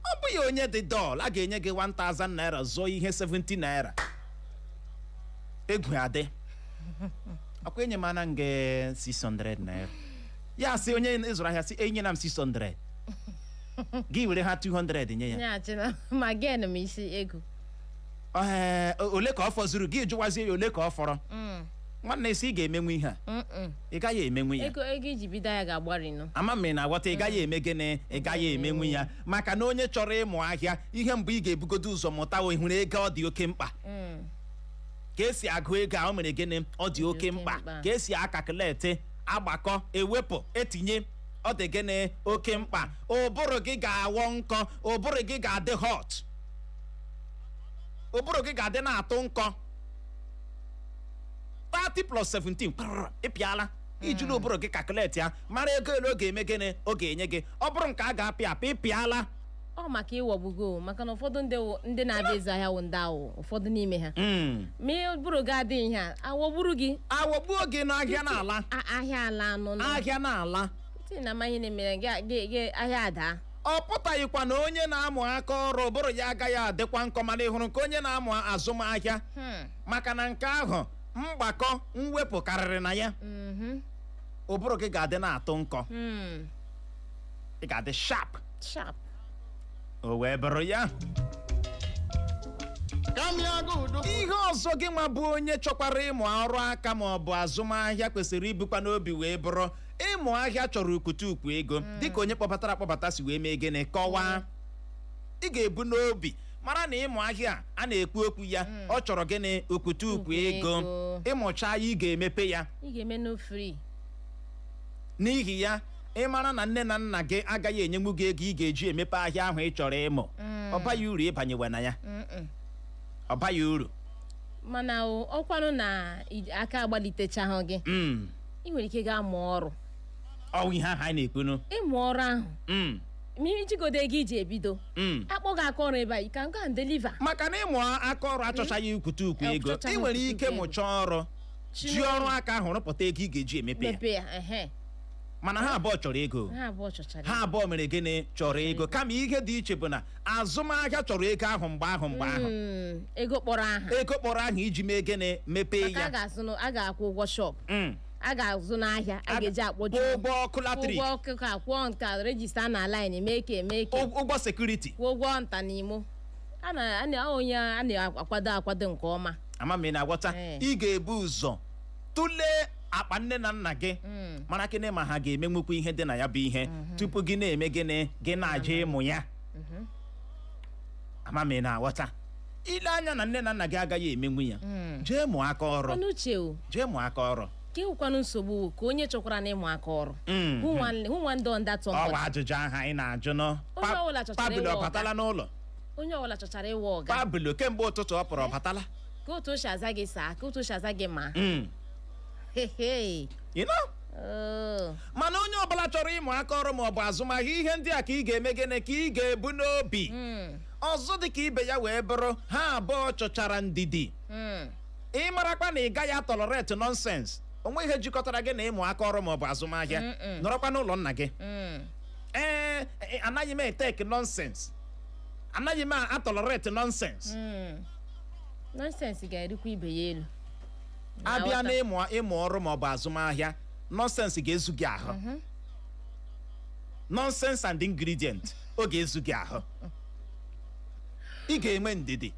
Ọ bụghị onye dị dull. A ga-enye gị 1000 naira zụọ ihe 70 naira, egwu adị akwa enye m ana nge 600 naira. Ya sị onye ịzụrụ ahịa, sị enyela m 600, gị were ha 200 nye ya. Nyaghachi na ma gen m isi ego. Ee, ole ka ọ fọzuru? Gị jụwazie ya ole ka ọ fọrọ. Nwanne, isi ị ga-emenwu ihe a? Ị gaghị emenwu ya. Ego iji bido ya ga-agbarinụ. Ama m ị na-aghọta. Ị gaghị eme gịnị? Ị gaghị emenwu ya, maka na onye chọrọ ịmụ ahịa, ihe mbụ ị ga-ebugodo ụzọ mụta wụ hụrụ ego. Ọ dị oke mkpa ka esi agụ ego a. O mere gịnị? Ọ dị oke oke mkpa mkpa. ka esi acalculate, agbakọ, ewepụ, etinye. Ọ dị gịnị? Oke mkpa. Ụbụrụ gị ga-awọ nkọ, ụbụrụ gị ga-adị hot, ụbụrụ gị ga-adị na-atụ nkọ. 30 plus 17 kprrr, ịpịala ijiri ụbụrụ gị calculate ya, mara ego ole ọ ga-eme gịnị, ọ ga-enye gị. Ọ bụrụ nke a ga-apị apị, ịpịala. Ọ maka ịghọgbugo, maka na ụfọdụ ndị ndị na-abịa ịzụ ahịa wụ ndị aghụghọ, ụfọdụ n'ime ha. Ma ụbụrụ gị adịghị ihe a, aghọgburu gị. Aghọgbuo gị n'ahịa n'ala. Ahịa ala anụ na Ahịa n'ala. Tinye na ama ihe na-emere gị ahịa adaa. Ọ pụtaghịkwa na onye na-amụ aka ọrụ, ụbụrụ ya agaghị adịkwa nkọ. Mana ị hụrụ nke onye na-amụ azụmahịa, maka na nke ahụ mgbakọ mwepụ karịrị na ya, ụbụrụ gị ga-adị na-atụ nkọ. Ị ga-adị sharp. Sharp. O wee bụrụ ya. Ihe ọzọ gị nwa bụ onye chọkwara ịmụ ọrụ aka ma ọ bụ azụmahịa kwesịrị ibukwa n'obi wee bụrụ, ịmụ ahịa chọrọ ukwutukwu ego, dịka onye kpọbatara akpọbata si wee mee gịnị, kọwaa. Ị ga-ebu n'obi Mara na ịmụ ahịa a na-ekwu okwu ya, ọ chọrọ gịnị? Okwute ukwu Ukwu ego. ego. Ịmụcha ya, ị ga-emepe ya. Ị ga-eme no free. N'ihi ya, ị mara na nne na nna gị agaghị enyenwu gị ego ị ga-eji emepe ahịa ahụ ị chọrọ ịmụ, ọ baghị uru ịbanyewe na ya. Ọ baghị uru. Mana o, ọkwanụ na aka agbalitechaghị gị, ị nwere ike gaa mụọ ọrụ. Ọ ihe ahụ anyị na-ekwunu. Ịmụ ọrụ ahụ, ma ijigodo ego iji ebido, akpọ gị aka ọrụ ebe a, you can go and deliver. Maka na ịmụ aka ọrụ achọchaghị ukwute ukwu ego. Achọchaghị Ị nwere ukwute ike ukwu ego. mụchaa ọrụ, ji ọrụ aka ahụ rụpụta ego ị ga-eji emepe ya. Mepee ya, ehe. Mana ha abụọ chọrọ ego. Ha abụọ chọchara. Ha abụọ mere gịnị? Chọrọ ego. Kama ihe dị iche bụ na azụmahịa chọrọ ego ahụ mgbe ahụ mgbe ahụ. Ego kpọrọ aha. Ego kpọrọ ahụ iji mee gịnị? Mepee Maka a ya. ga-azụ, a ga-akwụ ụgwọ shop, a ga-azụ n'ahịa, a ga-eji akpọju. Kwụọ ụgwọ ọkụ latrik. Ụgwọ ọkụ, ka kwụọ nka register na line, mee ka eme ka Ụgwọ security. Kwụọ ụgwọ nta n'imo a na onye a na-akwado akwado nke ọma. Ama m ị na-aghọta. Ee. Ị ga-ebu ụzọ tụlee akpa nne na nna gị, mara gịnị ma ha ga-emenwukwu ihe dị na ya bụ ihe tupu gị na-eme gịnị, gị na-aja ịmụ ya. Ama m ị na-aghọta. Ile anya na nne na nna gị agaghị emenwu ya, jee mụọ aka ọrụ. Ọnụ uche o. Jee mụọ aka ọrụ. Ka ịwụkwanụ nsogbu ka onye chọkwara na ịmụ aka ọrụ. Who wan don that Ọ somebody? bụ ajụjụ ahụ anyị na-ajụ nọ. Onye ọbụla chọchara Pablo ịwụ ọ batala n'ụlọ? Onye ọbụla chọchara ịwụ ọga. Pablo kemgbe ụtụtụ ọ pụrụ, ọ batala? Ka otu o si aza gị saa, ka otu o si aza gị ma. Hehe. You know? Oh. Mana onye ọbụla chọrọ ịmụ aka ọrụ ma ọ bụ azụmahịa, ihe ndị a ka ị ga-eme gịnị, ka ị ga-ebu n'obi. Ọzọ dị ka ibe ya wee bụrụ, ha abụọ chọchara ndidi. Ị marakwa na ị gaghị atolerate nonsense. Onwe ihe jikọtara gị na ịmụ aka ọrụ ma ọ bụ azụmahịa, nọrọkwa n'ụlọ nna gị. Ee, anaghị m etake nonsense, anaghị m atolerate nonsense. Nonsense ga-erikwa ibe ya elu. Abịa na ịmụ ọrụ ma ọ bụ azụmahịa, nonsense ga-ezu gị ahụ. Nonsense and ingredient, ọ ga-ezu gị ahụ. Ị ga-enwe ndidi,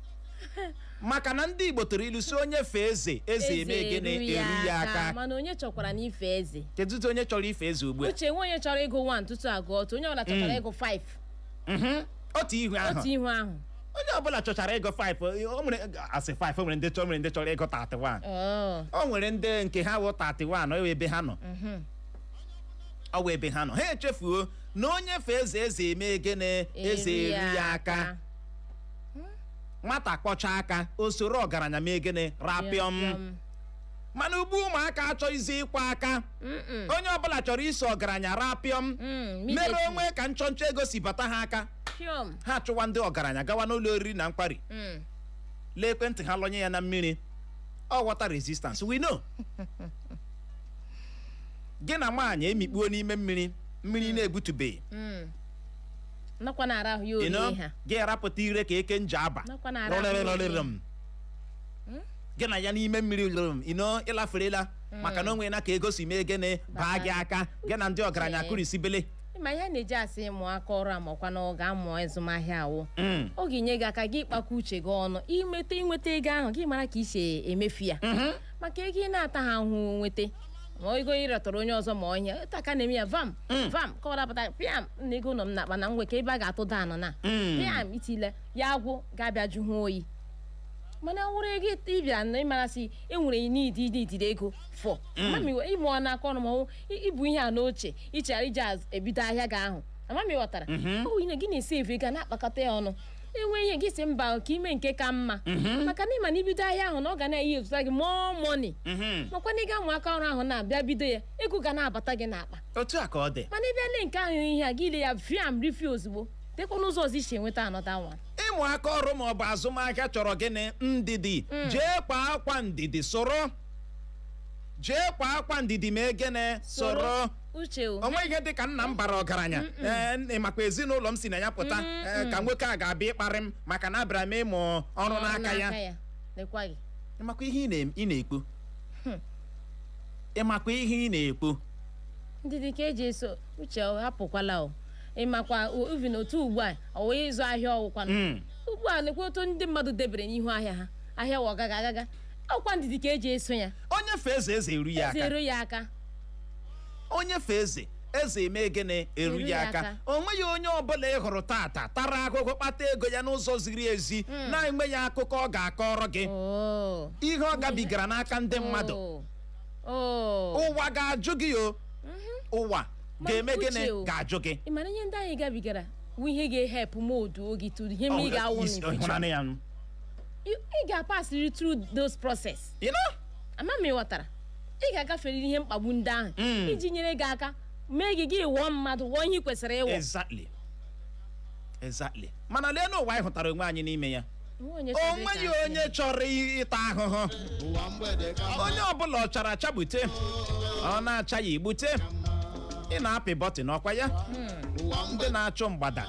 maka na ndị Igbo tụrụ ilu si onye fee eze, eze eme gịnị? Eru ya aka. Mana onye chọkwara na ife eze? Kedu onye chọrọ ife eze ugbu a? Uche, nwe onye chọrọ ịgụ 1 tutu agụọ otu. Onye ọbụla chọchara ịgụ 5. Otu ihu ahụ. Otu ihu ahụ. Onye ọbụla chọchara ịgụ 5. O nwere asị 5, o nwere ndị chọrọ, nwere ndị chọrọ ịgụ 31. Oh. O nwere ndị nke ha wụ 31. Ọ wụ ebe ha nọ, ọ wụ ebe ha nọ. Ha echefuo na onye fee eze, eze eme gịnị? Eze eru ya aka. Nwata kpọcha aka, o soro ọgaranya mee gịnị? Rapịọm. Mana ugbu ụmụaka achọghịzi ịkwa aka. Onye ọbụla chọrọ iso ọgaranya rapịọm. Mere onwe ka nchọnchọ ego si bata ha aka. Piọm. Ha chụwa ndị ọgaranya gawa n'ụlọ oriri na nkwari. Lee ekwentị ha, lọnye ya na mmiri. Ọ water resistance, we know. Gị na nwaanyị emikpuo n'ime mmiri, mmiri na-egbutubeghị. Nakwa na-ara ahụ ya. You know, Orie ha. Gị rapụta ire ka eke nje aba. Nakwa na-ara ahụ ya. Rụrụrụrụrụm. Gị na ya n'ime mmiri rụrụm, ino ịlaferela, maka na o nwere na ka ego si mee gịnị? Baa gị aka. Gị na ndị ọgaranya Chee. kụrisibele. Ịma ihe a na-eji asị mụọ aka ọrụ a, makwa na ọ ga-amụọ ịzụmahịa awụ, ọ ga-enye gị aka gị ịkpakọ uche gị ọnụ, imeta inweta ego ahụ, gị mara ka isi emefu ya, maka ego ị na-ata ha ahụhụ nweta, ma ego ị rịọtọrọ onye ọzọ, ma ọhịa ịta aka na-eme ya vam vam kọwarapụta pịam na ego nọ m n'akpa na ngwe ka ebe a ga-atụ danụ na pịam itile ya agwụ ga-abịa jụ hụ oyi. Mana nwere ego ịbịa na ịmarasị enwere n'idi n'idiri ego fọ mami ịmụọ n'aka ọnụ, ma ọ ibu ihe a n'oche ichara iji ebido ahịa gị ahụ. Amami ghọtara ọ bụ ihe gị na-esi efu ego a na-akpakọta ya ọnụ, enwe ihe gị si mba ka ime nke ka mma, maka na ịma na ibido ahịa ahụ na ọ ga na-eyi ezụta gị more money. Makwa na ị ga-amụ aka ọrụ ahụ na-abịa bido ya, ego ga na-abata gị n'akpa. Otu a ka ọ dị. Mana ịbịa lee nke ahụ, ihe a gị ile ya viam rifi ozugbo, dịkwa n'ụzọ ọzọ isi enweta another one. Ịmụ aka ọrụ ma ọ bụ azụmahịa chọrọ gịnị? Ndidi. Jee kwa akwa ndidi soro, jee kwa akwa ndidi mee gịnị? Soro. Uche o. Onwe ihe dị ka nna m bara ọgaranya, ee, makwa ezinụlọ m si na ya pụta, ee, ka nwoke a ga-abịa ịkparị m maka na abịara m ịmụ ọrụ n'aka ya. Lekwa gị. Ịmakwa ihe ị na-ekwu? Ịmakwa ihe ị na-ekwu? Ndidi ka eji eso. Uche o, hapụkwala o. Ịmakwa uvi na otu ugbu a ọ wee ịzụ ahịa ọwụkwanụ. Ugbu a lekwa otu ndị mmadụ debere n'ihu ahịa ha, ahịa wa ọgaga agaga. Ọkwa ndidi ka eji eso ya. Onye fee eze, eze eru ya eze aka. Eru ya aka. Onye fee eze, Eze eme gịnị? Eru Eru ya ya aka. aka. O nweghị onye ọbụla ị hụrụ tata tara ahụhụ kpata ego ya n'ụzọ ziri ezi na-enweghị akụkọ ọ ga-akọrọ gị, Oh. ihe ọ gabigara n'aka ndị mmadụ. Oh. Oh. Ụwa ga-ajụ gị o, ụwa Ma ga-eme uche gịnị? o. Ga-ajụ gị. Ị mara ihe ndị anyị gabigara wụ ihe ga-ehep mold gị to ihe ma ị ga-awụ Isi- in future. ịhụnanị ya nụ. Ị ga-apasịrị through those process. You know? Ama m, ịghọtara? Ị ga-agaferịrị ihe mkpagbu ndị ahụ iji nyere gị aka mee gị gị wụọ mmadụ, wụọ ihe ị kwesịrị ịwụ. Exactly. Mana lee n'ụwa anyị hụtara onwe anyị n'ime ya. Onwe onye O chọrọ nweghị ịta onye chọrọ ịta ahụhụ. Ụwa mgbede ka mma. Onye ọbụla ọ chara achagbute, ọ na-acha ya igbute, ị na-apị button ọkwa ya. Ụwa Ndị mgbede na-achụ mgbada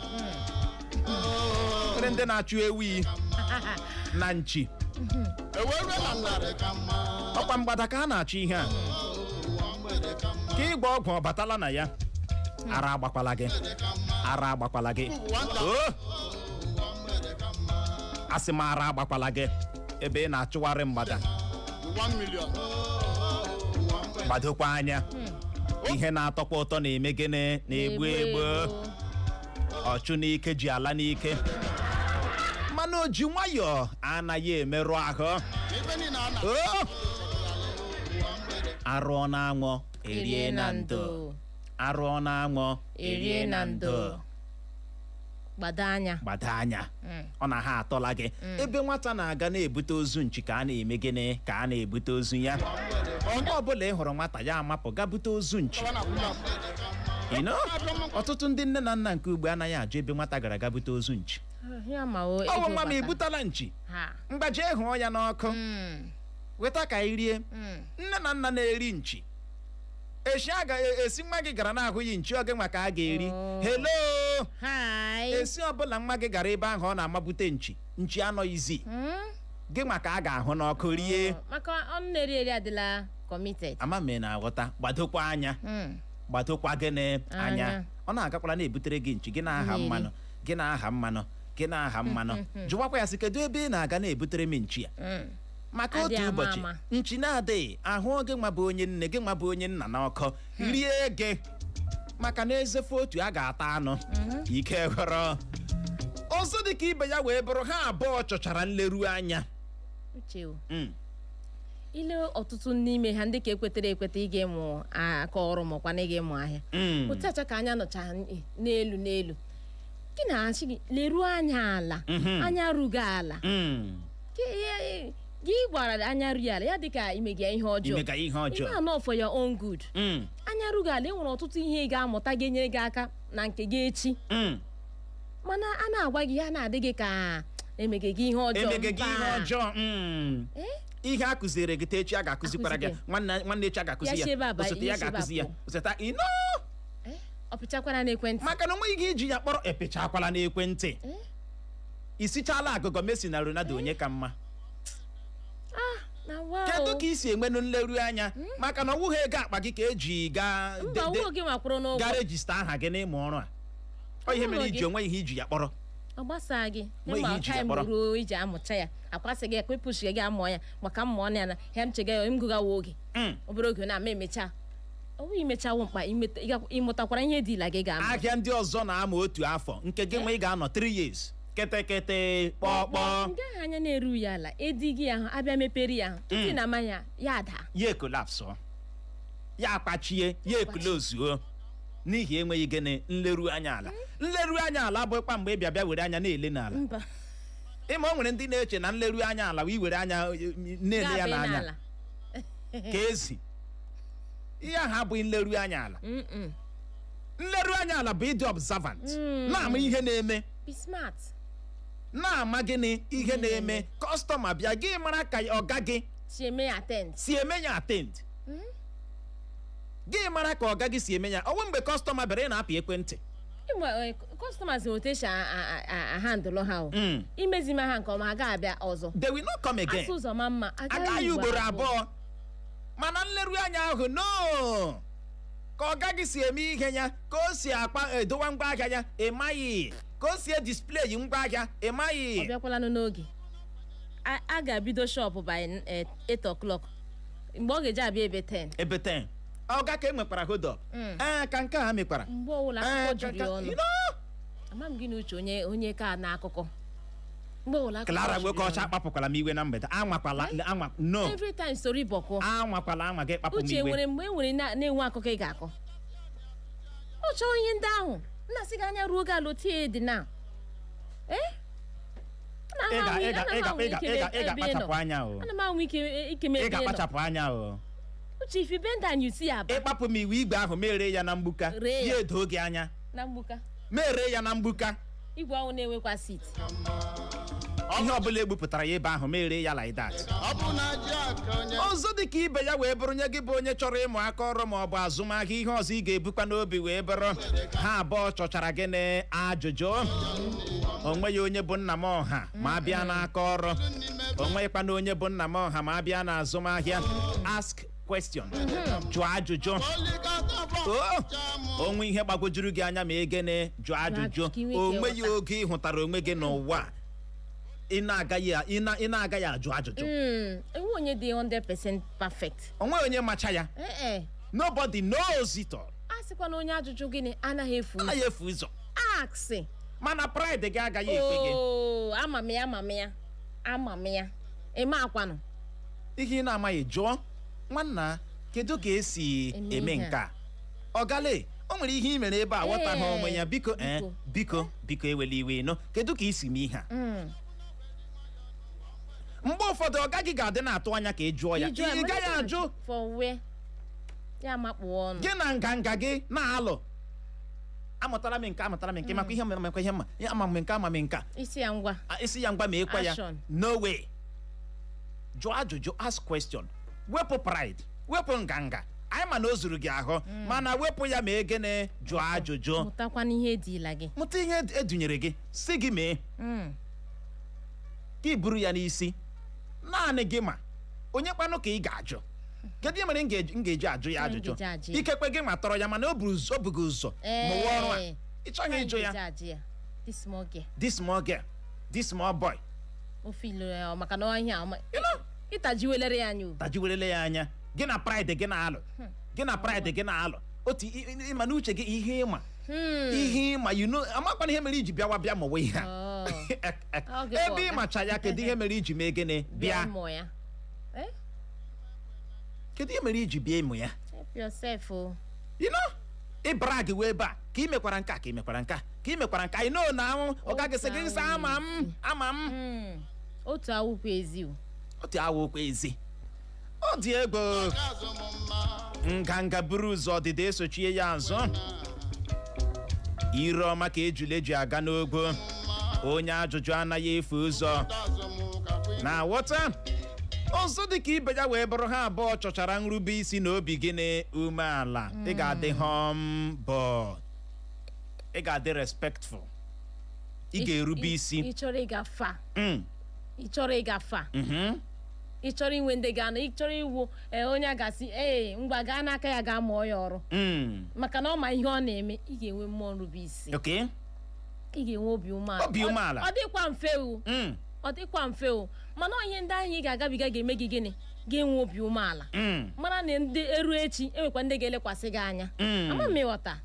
nwere, ndị na-achụ ewi na nchi. ewere na mgbede ka mma. Ọkwa mgbada ka a na-achụ ihe a. Ụwa mgbede ka mma. Ka ịgba ọgwụ ọ batala na ya, ara agbakwala gị. Mgbede ka mma. Ara agbakwala gị Nwata. o. Ụwa mgbede ka mma. Asị m, ara agbakwala gị ebe ị na-achụgharị mgbada. 1 million. Ụwa mgbede. Gbadokwa anya, ihe na-atọkwa ụtọ na-eme gịnị? Na-egbu egbu. Ọchụ n'ike ji ala n'ike, mana o ji nwayọọ anaghị emerụ ahụ. Ife niile a na O ụwa mgbede. Arụọ na-anwụ erie na ndo, arụọ na-anwụ erie na ndo. Gbado anya. Gbado anya, ọ na ha atọla gị. Ebe nwata na-aga na-ebute ozu nchi, ka a na-eme gịnị? Ka a na-ebute ozu ya. Mgbe ọbụla ị hụrụ nwata ya amapụ ga bute ozu nchi. Ọtụtụ ndị nne na nna nke ugbo anaghị ajụ ebe nwata gara ga bute ozu nchi. Ya ma o Ọ bụ ego nwa m bata. Ebutala nchi. Ha. Mgbaje hụọ ya n'ọkụ, weta ka ị rie. Nne na nna na-eri nchi esi a ga-esi nwa gị gara na-ahụghị nchi oge nwa ka a ga-eri. Oh. Hello. Hi. Esi ọbụla nwa gị gara ebe ahụ ọ na-amabute nchi, nchi anọghịzi, gị nwa ka a ga-ahụ n'ọkụ rie. Maka ọnụ na-eri eri adịla committed. Ama m ị na-aghọta. Gbadokwa anya. Gbadokwa gịnị? Anya. Anya. Ọ na-agakwala na-ebutere gị nchi, gị na-aha Na-eri. mmanụ, gị na-aha mmanụ, gị na-aha mmanụ. Jụwakwa ya sị, kedu ebe ị na-aga na-ebutere m nchi a? Maka Adị otu ama ụbọchị ama. nchi na-adịghị ahụ, gị nwa bụ onye nne, gị nwa bụ onye nna n'ọkụ rie gị, maka na ezefu otu a ga-ata anụ ike ghọrọ ọzọ. Dị ka ibe ya wee bụrụ, ha abụọ chọchara nleru anya. Uche o. Ile ọtụtụ n'ime ha, ndị ka ekwetere ekweta ịga ịmụ aka ọrụ makwa na ịga ịmụ ahịa, otu acha ka anya nọcha n'elu n'elu gị na-achị gị, leruo anya ala. Anya rugo ala. Gị gwara anya ruo ala ya dịka imega ihe ọjọọ. Imega ihe ọjọọ. Ime anọ for your own good. Anya rugo ala, e nwere ọtụtụ ihe ị ga-amụta ga-enyere gị aka na nke gị echi. Mana a na-agwa gị, ya na-adị gị ka emege gị ihe ọjọọ. Emege gị ihe Mba. ọjọọ. Ihe a kụziere gị taa, echi a ga-akụzikwara gị. Akụzi gị. Nwanne nwanne echi a ga-akụzi Ya ya. si ebe a Osote ya ya si ebe a ga-akụzi ya. pụọ. Osote ino. Eh? Ọ pịchakwara n'ekwentị. Maka na onweghị ihe iji ya kpọrọ, epechakwala n'ekwentị. Isichala agụgọ Messi na Ronaldo, onye ka mma? Na wa Kedu o. ka i si enwenụ nleru anya? Maka na ọwụghị ego akpa gị ka eji gaa Mba, ọwụghị gị nwakwụrụ n'ụgwọ. gaa register aha gị n'ịmụ ọrụ a. Ọ ihe mere Ọwụghị iji gị. onwe ihe iji ya kpọrọ. Ọ gbasaa gị. Nwe Ịma ihe iji ya time kpọrọ. ruo iji amụcha ya, akwasị gị ekwepụchi gị amụọ ya, maka mmụọ na ya na ya m chega ya m gụgawa oge obere oge na ama emecha. Ọ bụghị imechawo mkpa ịmụtakwara ihe dị ila gị ga-amụ. Ahịa ndị ọzọ na-ama otu afọ, nke gị nwe ị ga-anọ 3 years kịtịkịtị kpọkpọ. Nke ahụ anya na-eru ya ala edighị ya ahụ abịa mepere ya ahụ tutu na amanya ya daa. Ya ekolapsụ, ya akpachie, ya eklozuo n'ihi enweghị gịnị? Nleru anya ala. Nleru anya ala abụghịkwa mgbe ị bịa bịa were anya na-ele n'ala. Mba. Ịma o nwere ndị na-eche na nleru anya ala wee were anya na-ele ya Ga-abịa n'anya n'ala. ka ezi. Ihe ahụ abụghị nleru anya ala. Mm-mm. Nleru anya ala bụ ịdị observant, na-ama ihe na-eme. Be smart. Na-ama gịnị? Ihe na-eme. Customer bịa, gị mara ka ọga gị Si eme attend. si eme ya attend. Gị mara ka ọga gị si eme ya. Ọnwụ mgbe customer bịara, ị na-apị ekwentị. Ịma, customers otu esi ahandụlụ ha o. Imezi ma ha nke ọma, ha ga-abịa ọzọ. They will not come again. Asụ ụzọ ma mma. Agaghị ugboro abụọ. Mana nleru anya ahụ no ka ọga gị si eme ihe ya, ka o si akpa edowa ngwa ahịa ya, ị maghị ka o si edisplay ngwa ahịa, ị Ọ maghị. bịakwalanụ n'oge a a ga-ebido shop by 8 o'clock, mgbe ọ ga-eji abịa ebe 10. Ebe 10. Ọga, ka e nwekwara hold up, ee, ka nke a mekwara. Mgbe ọbụla Ee, akụkọ juru ya ọnụ. Ama m gị na uche onye onye ka na akụkọ mgbe ọbụla akụkọ Clara, juru nwoke ya ọcha, ọnụ. akpapụkwala m iwe na mgbede. Anwakwala anwa, no. Every time story bọkọ. Anwakwala anwa gị kpapụ m Uche, iwe. nwere mgbe e nwere na-enwe akụkọ ị ga-akọ. Ọ chọọ ihe ndị ahụ nna sị gị anya ruo oge ala otie dị na ee. Ị ga-akpachapụ anya o. Ana m anwụ ike ike m Ị ebe ị nọ. ga-akpachapụ anya o. Uche, if you bend down, you see Aba. Ịkpapụ m iwe, igwe ahụ mere ya na mgbuka. Ree ya. Ya edo gị anya. Na mgbuka. Mere ya na mgbuka. Igwe ahụ na-enwekwa seat. Ihe ọbụla egbupụtara ya ebe ahụ, mere ya like that. Ọ bụ na ji aka onye. Ọzọ dị ka ibe ya wee bụrụ, nye gị bụ onye chọrọ ịmụ aka ọrụ ma ọ bụ azụmahịa, ihe ọzọ ị ga-ebukwa n'obi wee bụrụ, ha abụọ chọchara gịnị? Ajụjụ. Onweghị onye bụ nna m ọha ma a bịa n'aka ọrụ, onweghịkwana onye bụ nna m ọha ma a bịa n'azụmahịa. Ask question, jụọ ajụjụ. O onwe ihe gbagwojuru gị anya, ma egene, jụọ ajụjụ. Ka ị nwee ike Onweghị ghọta. oge ị hụtara onwe gị n'ụwa a, ị na-agaghị ajụ ajụjụ. Enwe onye dị 100% perfect. Onweghị onye macha ya. Ee. Nobody knows it all. A sịkwa na onye ajụjụ gịnị anaghị efu ụzọ. Anaghị efu ụzọ. Ask. Mana pride gị agaghị ekwe gị. Oo, ama m ya, ama m ya, ama m ya, eme akwanụ. Ihe ị na-amaghị, jụọ. Nwanna, kedu ka esi eme eme ihe a? Nke a, ọgale, o nwere ihe ị mere ebe a, ghọtaghị onwe ya. Biko, ee. Biko. Biko, biko, ewela iwe nọ, kedu ka isi mee ihe a? Mgbe ụfọdụ ọ gaghị ga-adị na-atụ anya ka ị jụọ ya. Ị jụọ ya, Ị mana gaghị ajụ. For where? Ya makpuo ọnụ. Gị na nganga gị na-alụ, amụtara m nke, amụtara m nke, makwa ihe mma, makwa ihe mma, ama m nke, ama m nke a. Isi ya ngwa. Isi ya ngwa ma ekwe ya. Action. No way. Jụọ ajụjụ, ask question. Wepụ pride, wepụ nganga. Anyị ma na o zuru gị ahụ, mana wepụ ya ma egene, jụọ ajụjụ. Mụtakwana ihe edila gị. Mụta ihe edunyere gị si gị mee, ka ị buru ya n'isi. Naanị gị ma onye kpanụ ka ị ga-ajụ. Kedu ihe mere m ga-eji ajụ ya M ajụjụ? ga-eji ajụ ya. Ikekwe gị ma tọrọ ya, mana o bughị ụzọ mụwa ọrụ a, ị chọghị ịjụ ya. Ga-eji ajụ ya, this small girl. This small girl, this small boy. Ofe ilu ya maka na ọhịa ọma. You know? Ịtajiwelere ya anya o. Tajiwerele ya anya. Gị na pride gị na-alụ, gị na pride gị na-alụ otu ịma n'uche gị ihe ịma, ihe ịma, you know, amakwana ihe mere iji bịawa bịa mụwa ihe a. Oh. Ọ gị bụ Ebe ọga. ịmacha ya, kedu ihe mere iji mee gịnị? Bịa Bịa mụọ ya. Eh? Kedu ihe mere iji bịa ịmụ ya? Help yourself o. You know, ị brag wee ebe a ka ị mekwara nke a, ka ị mekwara nke a, ka ị mekwara nke a, I know na anwụ ọ gaghị sị gị sị ama m, ama m. Otu awụkwa ezi o. Otu awa okwu ezi, ọ dị egwu. Nganga buru ụzọ, ọdịda esochie ya azụ. Ire ọma ka ejule ji aga n'ogbo. Onye ajụjụ anaghị efu ụzọ. Na ghọta ọzọ dị ka ibe ya wee bụrụ, ha abụọ chọchara nrube isi na obi gịnị? Umeala. Ị ga-adị humble, ị ga-adị respectful, ị ga-erube isi. Ị chọrọ ịga fa. Ị chọrọ ịga fa. Ị chọrọ inwe ndị ga-anọ, ị chọrọ iwu ee, onye a ga-asị ee, ngwa, gaa n'aka ya, gaa mụọ ya ọrụ, maka na ọ ma ihe ọ na-eme. Ị ga-enwe mmụọ nrube isi. Ị ga-enwe obi umeala. Obi umeala. Ọ dịkwa mfe o. Ọ dịkwa mfe o, mana ọ ihe ndị ahụ ị ga-agabiga ga-eme gị gịnị? Ga-enwe obi umeala, mara na ndị eru echi enwekwa ndị ga-elekwasị gị anya. Ama m ịghọta.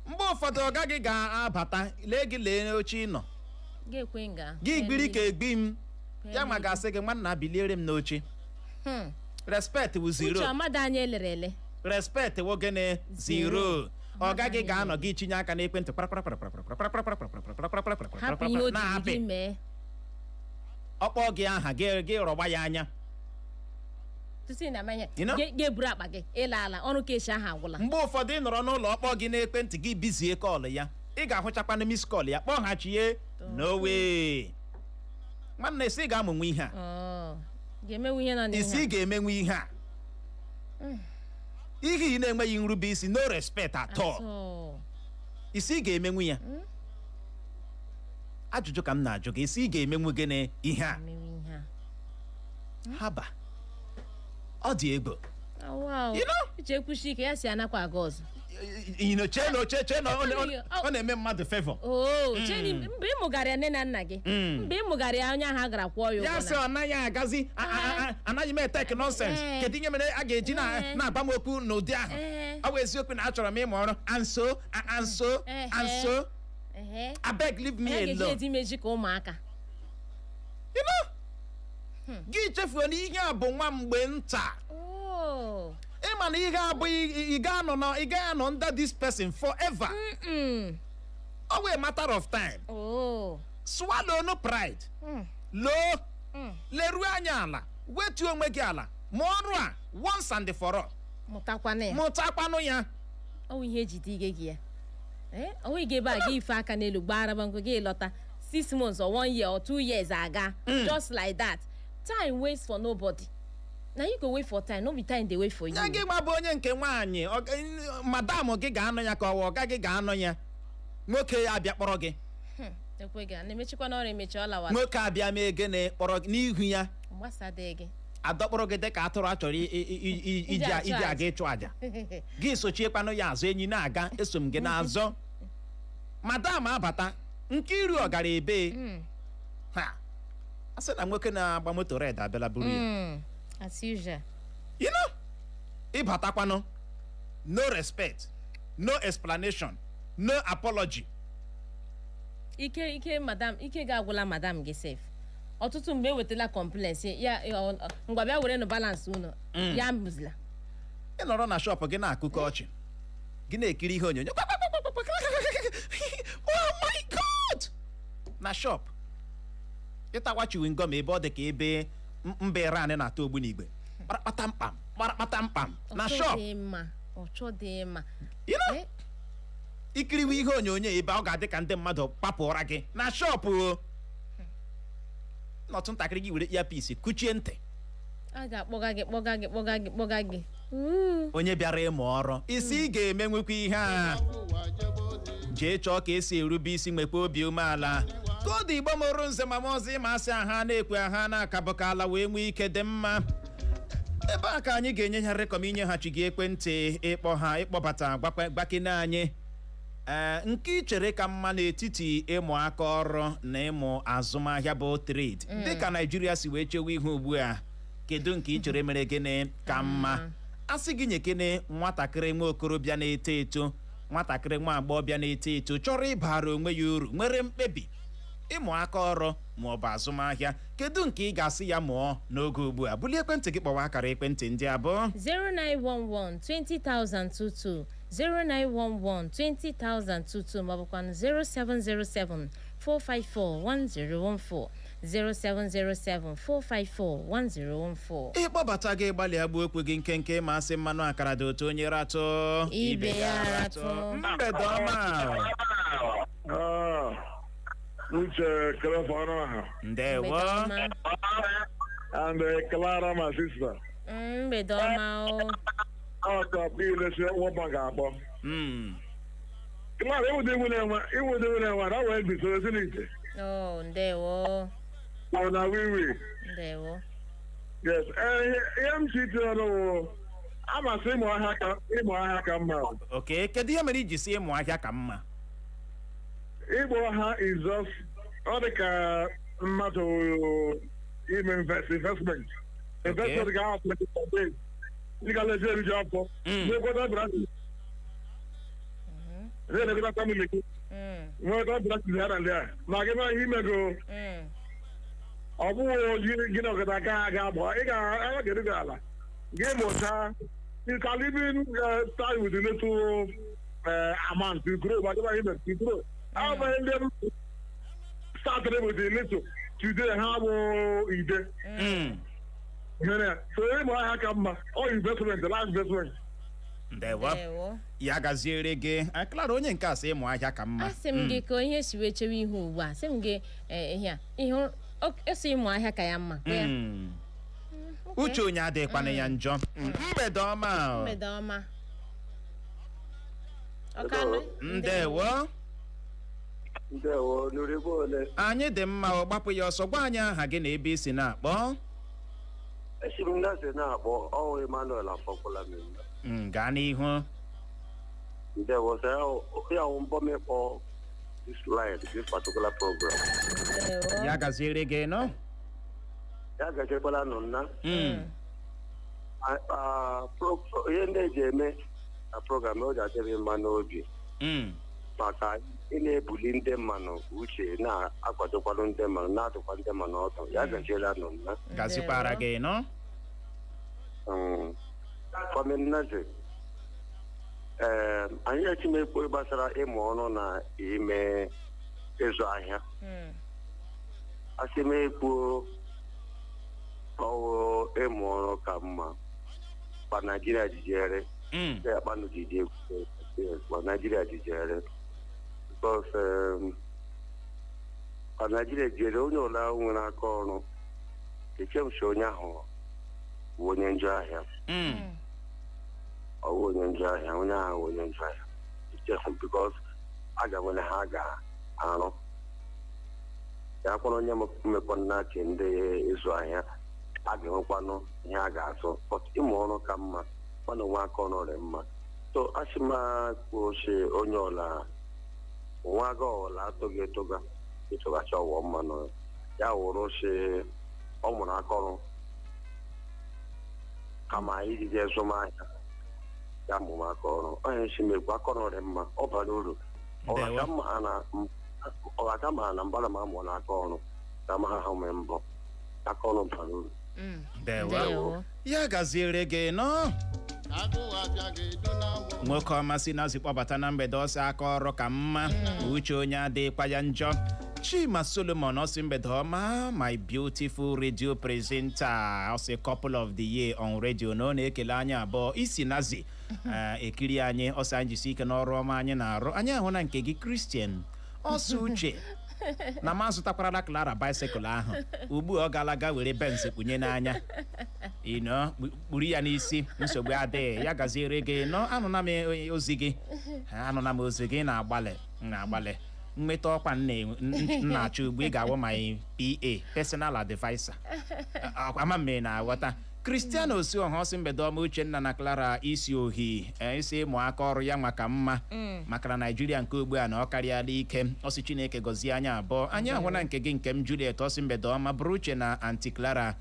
Mgbe ụfọdụ ọ gaghị ga-abata lee gị, lee oche ị nọ. Ga-ekwe nga. Gị gbiri ka egbi m ya, ma ga-asị gị, nwanna, biliere m n'oche. Respect wụ zero. Uche, amada anya elere ele. Respect wụ gịnị? Zero. Ọ gaghị ga-anọ gị tinye aka n'ekwentị. Hapụ ihe o jiri Na-apị. gị mee. Ọkpọ gị aha gị, gị rọgba ya anya. Tutu ị na-amanye You know? ga-eburu akpa gị ịla ala ọrụ ka echi ahụ agwụla. Mgbe ụfọdụ ị nọrọ n'ụlọ, ọkpọ gị n'ekwentị, gị bizie call ya, ị ga-ahụchakwana miss call ya, kpọghachie. No way. Nwanne, isi ga-amụnwe ihe a. Ọ, ga-emenwu ihe nọ n'ihe. Isi ga-emenwe ihe a, ihe ị na-enweghị nrube isi, no respect at all. Atọ. Isi ga-emenwu ya? Ajụjụ ka m na-ajụ gị, isi ga-emenwu gịnị ihe a? Emenwu ihe a. Haba, ọ dị egwu. Awa o. You know? Uche, ekwuchi ike ya si anakwa aga ọzọ. You know, chee na oche, chee na ọ na-eme mmadụ favor. Oo, cheni mgbe ị mụgara ya nne na nna gị, mgbe ị mụgara ya, onye ahụ a gara kwụọ ya Ya ụgwọ sị ọ naghị agazi. Anaghị m e-take nonsense. Kedu ihe mere a ga-eji na-agba m okwu n'ụdị ahụ? Ọ bụ eziokwu na achọrọ m ịmụ ọrụ, and so and so and so, abeg, leave me Ha ga-eji alone. edi meji ka ụmụaka. You know, gị chefuo na ihe a bụ nwa mgbe nta. Ịma na ihe a bụ ị ga-anọ na ị gaghị anọ under this person forever. Ọ wụ a matter of time. Swallow no pride. Loo, leruo anya ala, wetuo onwe gị ala ma ọrụ a once and for all. Mụtakwana ya. Mụtakwanụ ya. Ọ wụ ihe eji dige gị ya. Ọ wụ gị ebe a gị ife aka n'elu gbara nkụ gị lọta 6 months or one year or 2 years aga, just like that. Time waits for nobody. Na you go wait for time, no be time dey wait for you. Ya gị nwa bụ onye nke nwaanyị, madam gị ga-anọ ya ka ọwa ọga gị ga-anọ ya, nwoke ya abịa kpọrọ gị. Ekwe gị a na-emechikwa n'ọrụ emechi, ọ lawara. Nwoke abịa mee gịnị? Kpọrọ gị n'ihu ya. Gbasadị gị. Adọkpọrọ gị dịka atụrụ a chọrọ iji achụ iji àjà. Aga ịchụ àjà, gị sochiekwanụ ya azụ, enyi na-aga, eso m gị n'azụ. Madam abata nke iru ọ gara ebe ha, a sị na nwoke na-agba moto red abịala buru ya. As usual. You know, ịbatakwanụ, no respect, no explanation, no apology. Ike ike madam, ike ga-agwụla madam gị sef. Ọtụtụ mgbe ewetala complaints ya, ngwa bịa were nụ balance unu ya mụzila. Ị nọrọ na shop gị na-akụkọ ọchị, gị na-ekiri ihe onyonyo, oh my God, na shop ịtawa chewing gum, ebe ọ dị ka ebe mba Iran na-ata ogbunigwe, kparakpata mkpam, kparakpata mkpam na Ọchọ shop. dị mma, ọchọ dị mma. You know? Ikiriwe ihe onyonyo ebe ọ ga-adị ka ndị mmadụ kpapụ ụra gị na shop o nọtụ ntakịrị, gị were earpiece kuchie ntị. A ga-akpọga gị, kpọga gị, kpọga gị, kpọga gị. Uu. Onye bịara ịmụ ọrụ isi ị ga-emenwekwa ihe a, jee chọọ ka esi erube isi, nwekwa obi umeala ka ọ dị. Igbo mụrụ nze ma ọzọ, ịma asị aha na-ekwe aha na-akabụka ala wee nwee ike dị mma. Ebe a ka anyị ga-enye ha rekọm inyeghachi gị ekwentị, ịkpọ ha, ịkpọbata, gbakene anyị. Ee, nke ị chere ka mma n'etiti ịmụ aka ọrụ na ịmụ azụmahịa bụ trade, dịka Naijiria si wee chewe ihe ugbu a, kedu nke ị chere mere gịnị ka mma? A sị gị nyekene nwatakịrị nwa okorobịa na-eto eto, nwatakịrị nwa agbọghọbịa na-eto eto chọrọ ịbara onwe ya uru, nwere mkpebi ịmụ aka ọrụ ma ọ bụ azụmahịa, kedu nke ị ga-asị ya mụọ n'oge ugbu a? Bulie ekwentị gị kpọwa akara ekwentị ndị abụọ: 0911 20022, 0911 20022, maọbụkwanụ 0707 454 1014, 0707 454 1014. Ịkpọbata gị, gbalịa gbuo okwu gị nkenke, ma asị mmanụ akara dị otu onye ratụ ibe ya aratụ. Mgbede ọma. Ah, Uche Clever Ọnụọha Ndewo. Mgbede ọma. And Clara, my sister. Mgbede ọma o. Ọ ka ilesi wọba ga-akpọ. Clara, iwude iwu na-enwe, iwude iwu na-enwe, na wee bisoro si n'ite. Oh, ndewo. Ọ na wiwi. Ndewo. Yes, ihe m si itinye ọnụ wụ, amasị ịmụ ahịa ka mma. Ok, kedu ihe mere iji si ịmụ ahịa ka mma? Ịmụ ahịa is just, ọ dị ka mmadụ ime investment. Investment ga-ahụ 24 days. Ị ga na-eji eriju afọ. Nwekwata branches. Na-elekọta family gị. Nweta branches ya na ndị a. Ma gị ma ihe imego, ọ bụghị oji gị na ọkọta aka aga agba, ị ga-eru gị ala. Gị mụta, you can even start with a little amount to grow, whatever you to grow. How many them started with a little, today ha bụ ide. Mere, so ịmụ ahịa ka mma, ọ investment, the last investment. Ndewo. Ndewo. Ya gaziere gị. Ah, Clara, onye nke a sị ịmụ ahịa ka mma. Asị m gị ka ihe si wee chewe ihu ugbu a, asị m gị ihe a ihe esi ịmụ ahịa ka ya mma kwa ya. Uche onye adịghịkwana ya njọ. Mgbede ọma o. Mgbede ọma. Ọkanụ. Ndewo. Ndewo, nụrụ ole. Anyị dị mma o, gbapụ ya ọsọ, gwa anyị aha gị na ebe i si na-akpọ. Esi m naze na-akpọ, ọwụ Emmanuel Afọkwụla m. Gaa n'ihu. Ndewo, sir, ya wụ mbọ m ịkpọ this line, this particular program. Ndewo. Ya gaziere gị nọ. Ya gajekwala nụ nna. Ihe ndị eji eme na program o ji adịrị mma n'obi maka ị na-ebuli ndị mmanụ uche, na-akwadokwanụ ndị mmanụ, na-adụkwa ndị mmanụ ọdụ. Ya gajiela nụ nna. Gazikwara gị nọ. Kwame Nnazi, ee, anyị echimekwu gbasara ịmụ ọrụ na ime ịzụ ahịa. Asị m ekwuo, ọwụ ịmụ ọrụ ka mma kwa Naijiria jijere. Ya kpanụ jije kwa Naijiria jijere because kwa Naijiria jijere, onye ọla nwere aka ọrụ echemsi onye ahụ bụ onye njọ ahịa. Ọ bụ onye njọ ahịa, onye ahụ bụ onye njọ ahịa echefu because a ga-nwere ha ga-arụ ya kwara onye mmekọ nna-achị ndị ịzụ ahịa a ga-enwekwanụ ihe a ga-azụ, but ịmụ ọrụ ka mma mana onwe aka ọrụ dị mma. So asị m kwuochi onye ọla nwa aga ọla atụghị etụga ịtụghachi ọwọ mmanụ ya wụrụ si ọ mụrụ aka ọrụ kama ijiji azụmahịa ya mụrụ aka ọrụ. Onye si mekwu aka ọrụ dị mma, ọ bara uru. Ọ ga-aka ma na mbara ma amụọ n'aka ọrụ ka ma ha ha nwee mbọ aka ọrụ bara uru. Ndewo, ya gaziere gị nọ. Agụụ abịaghị edu na nwụ. Nwoke ọma si na kpọbata na mgbede, ọsọ aka ọrụ ka mma, uche onye adịghịkwa ya njọ. Chima Solomon ọsị, mgbede ọma, my beautiful radio presenter. Ọsị, couple of the year on radio, na ọ na-ekele anyị abụọ isi nazi ekiri anyị. Ọsị anyị jisi ike n'ọrụ ọma anyị na-arụ. Anyị ahụ na nke gị, Christian ọsọ uche na m azụtakwarala Clara bicycle ahụ ugbu a, ọ gaala ga were Benz kpunye n'anya ino kpuru ya n'isi. Nsogbu adịghị, ya gaziere gị nọ. Anụna m ozi gị, anụna m ozi gị. Na-agbalị na-agbalị nweta ọkwa m na-achọ ugbu ị ga-awụ my PA, personal adviser. Ama m na-aghọta. Cristiano Osioha ọsị, mgbede ọma, Uchenna na Clara. Isi ohi isi ịmụ aka ọrụ ya maka mma maka na Naijiria nke ugbu a na ọ karịala ike. Ọsị Chineke gọzie anyị abụọ. Anyị ahụla nke gị. Nke m Juliet ọsị, mgbede ọma, bụrụ Uche na Aunty Clara.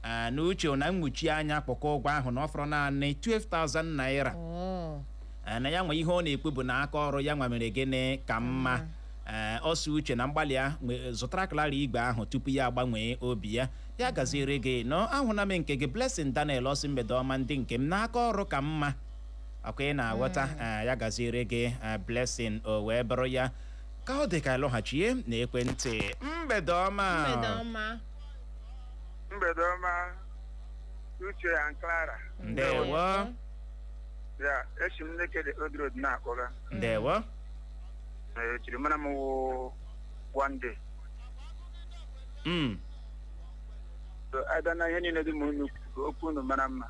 Na Uche na mkpuchi anya kpọkọ ụgwọ ahụ na ọ fọrọ naanị 12,000 naira. Na ya nwe ihe ọ na-ekwu bụ na aka ọrụ ya nwa mere gịnị ka mma. Ọsọ uche na mgbalị ya zụtara Clara igwe ahụ tupu ya agbanwee obi ya. Ya gaziere gị nọ. Ahụna m nke gị, Blessing Daniel ọsị, mgbede ọma, ndị nke m, n'aka ọrụ ka mma. Ọkwa ị na-aghọta? Ya gaziere gị, Blessing. O wee bụrụ ya ka ọ dị ka lọghachie na ekwentị. Mgbede ọma. Mgbede ọma. Mgbede ọma, Uche and Clara. Ndewo. Ya esi m Nekede Old Road na-akpọga. Ndewo. Ejiri mara m wụ one day. So, abịa na ihe niile dị m unu kwuru, okwu unu mara mma.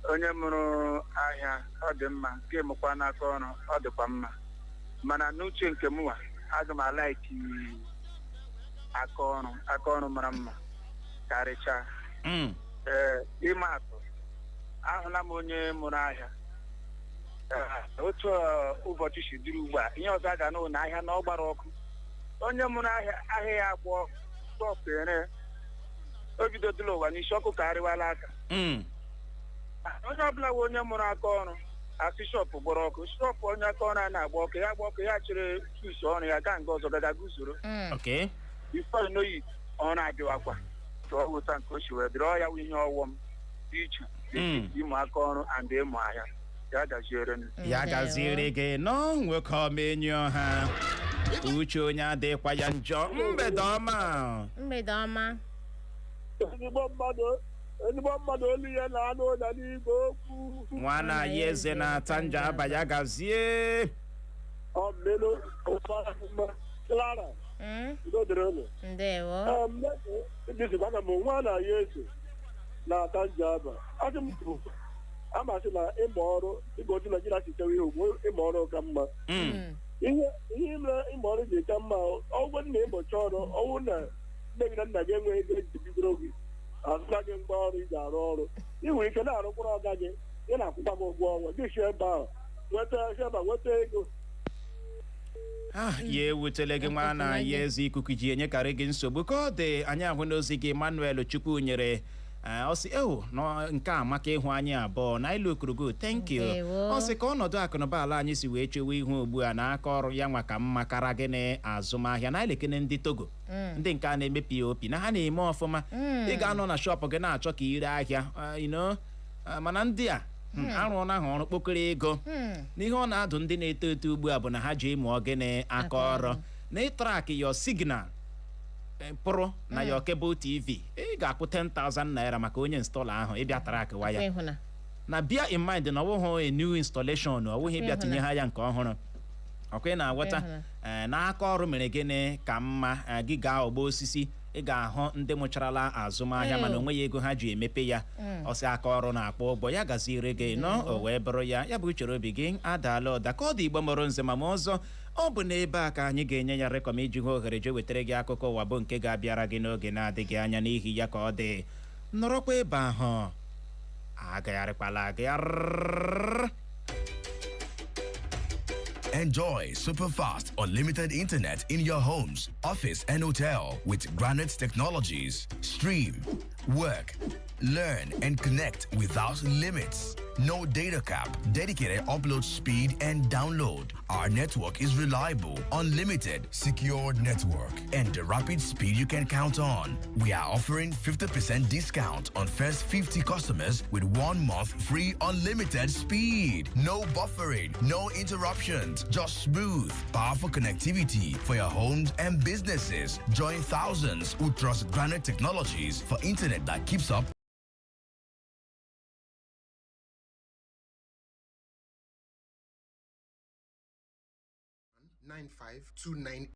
Onye mụrụ ahịa ọ dị mma, nke mụkwa n'aka ọrụ ọ dịkwa mma, mana n'uche nke mụnwa, aga m a-like aka ọrụ. Aka ọrụ mara mma karịchaa. Ee, ịma atụ, ahụla m onye mụrụ ahịa. Ee, otu ụbọchị si dịrị ugbu a, ihe ọzọ a ga na ahịa na ọ gbara ọkụ. Onye mụrụ ahịa, ahịa ya agba stọpụ ere, o bidodula ụwa n'isi ọkụ karịwala aka. Onye ọbụla bụ onye mụrụ aka ọrụ asị shop gbara ọkụ, shop onye aka ọrụ a na-agba ọkụ, ya gba ọkụ, ya chịrị tus ọrụ ya gaa nga ọzọ gaga guzoro. Before you know it, ọrụ adịwakwa tụọ ụta nke o si wee dịrị. Ọ ya wụ ihe ọghọm dị iche n'etiti ịmụ aka ọrụ and ịmụ ahịa. Ya gaziere m. Ya gaziere gị nọ, nwoke ọma, enyi ọha. Uche onye adịghịkwa ya njọ. Mgbede ọma. Mgbede ọma. Ezigbo mmadụ, ezigbo mmadụ, olu ya na-anụ ụda n'igwe okwu. Nwana ya eze na-ata nja aba, ya gazie. Ọ mmelu mma, Clara. Udo dịrị unu. Ndewo. Dịzikwa ka m nwa na ya eze na-ata nja aba. Ajụ m bụ amasị na ịmụ ọrụ dịka otu Naijiria si chewe ihe ugbu, ịmụ ọrụ ka mma. Ihe ihe mere ịmụ ọrụ ji ka mma, ọgwụ na ịmụcha ọrụ, ọnwụ na nne gị na nna gị enweghị ego eji bidoro gị azụta gị ngwa ọrụ iji arụ ọrụ, ị nwere ike na-arụkwara ọga gị, ị na-akwụkwa gị ụgwọ ọnwa gị, si ebe ahụ nweta, si ebe a nweta ego. Ah, ya ewutele gị nwa na ya eze ikuku ji enyekarị gị nsogbu. Ka ọ dị, anyị ahụ n'ozi gị, Emmanuel Chukwu nyere. Ọ sị ewu nọ nke a maka ịhụ anyị abụọ na ilu okurugo, thank you. Ndewo. Ọ sị ka ọnọdụ akụnụba ala anyị si wee chewe ihu ugbu a na aka ọrụ ya nwa ka mma kara gịnị azụmahịa na elekene ndị Togo, ndị nke a na-eme POP na ha na-eme ọfụma. Ị ga-anọ na shop gị na-achọ ka ire ahịa, mana ndị a arụọla ha ọrụ kpokọrọ ego. N'ihe ọ na-adụ ndị na-eto eto ugbu a bụ na ha ji mụọ gịnị aka ọrụ na ị track your signal pụrụ na your cable TV, ị ga-akwụ 10,000 naira maka onye installer ahụ ịbịa track waya. Ịhụna. Na bear in mind na ọ bụghị a new installation, ọ bụghị ịbịa tinye ha ya nke ọhụrụ. Ọkwa ị na-aghọta? Ịhụna. Ee, n'aka ọrụ mere gịnị ka mma. Ee, gị gaa ọgba osisi, ị ga-ahụ ndị mụcharala azụmahịa, mana onweghị ego ha ji emepe ya. Ọsị aka ọrụ na-akpọ ụgbọ ya gaziere gị nọ o wee bụrụ ya. Ya bụ uchere obi gị adaala ụda. Ka ọ dị, Igbo mụrụ nze ma ma ọzọ, ọ bụ n'ebe a ka anyị ga-enye ya rekọm iji hụ ohere jee wetara gị akụkọ ụwa bụ nke ga-abịara gị n'oge na-adịghị anya. N'ihi ya, ka ọ dị, nọrọkwa ebe ahụ, agagharịkwala agagharị. Enjoy super fast, unlimited internet in your homes, office, and hotel with Granite Technologies. Stream, work, learn, and connect without limits. No data cap, dedicated upload speed and download. Our network is reliable, unlimited, secure network, and the rapid speed you can count on. We are offering 50% discount on first 50 customers with 1 month free unlimited speed. No buffering, no interruptions, just smooth, powerful connectivity for your homes and businesses. Join thousands who trust Granite Technologies for internet that keeps up. 9529.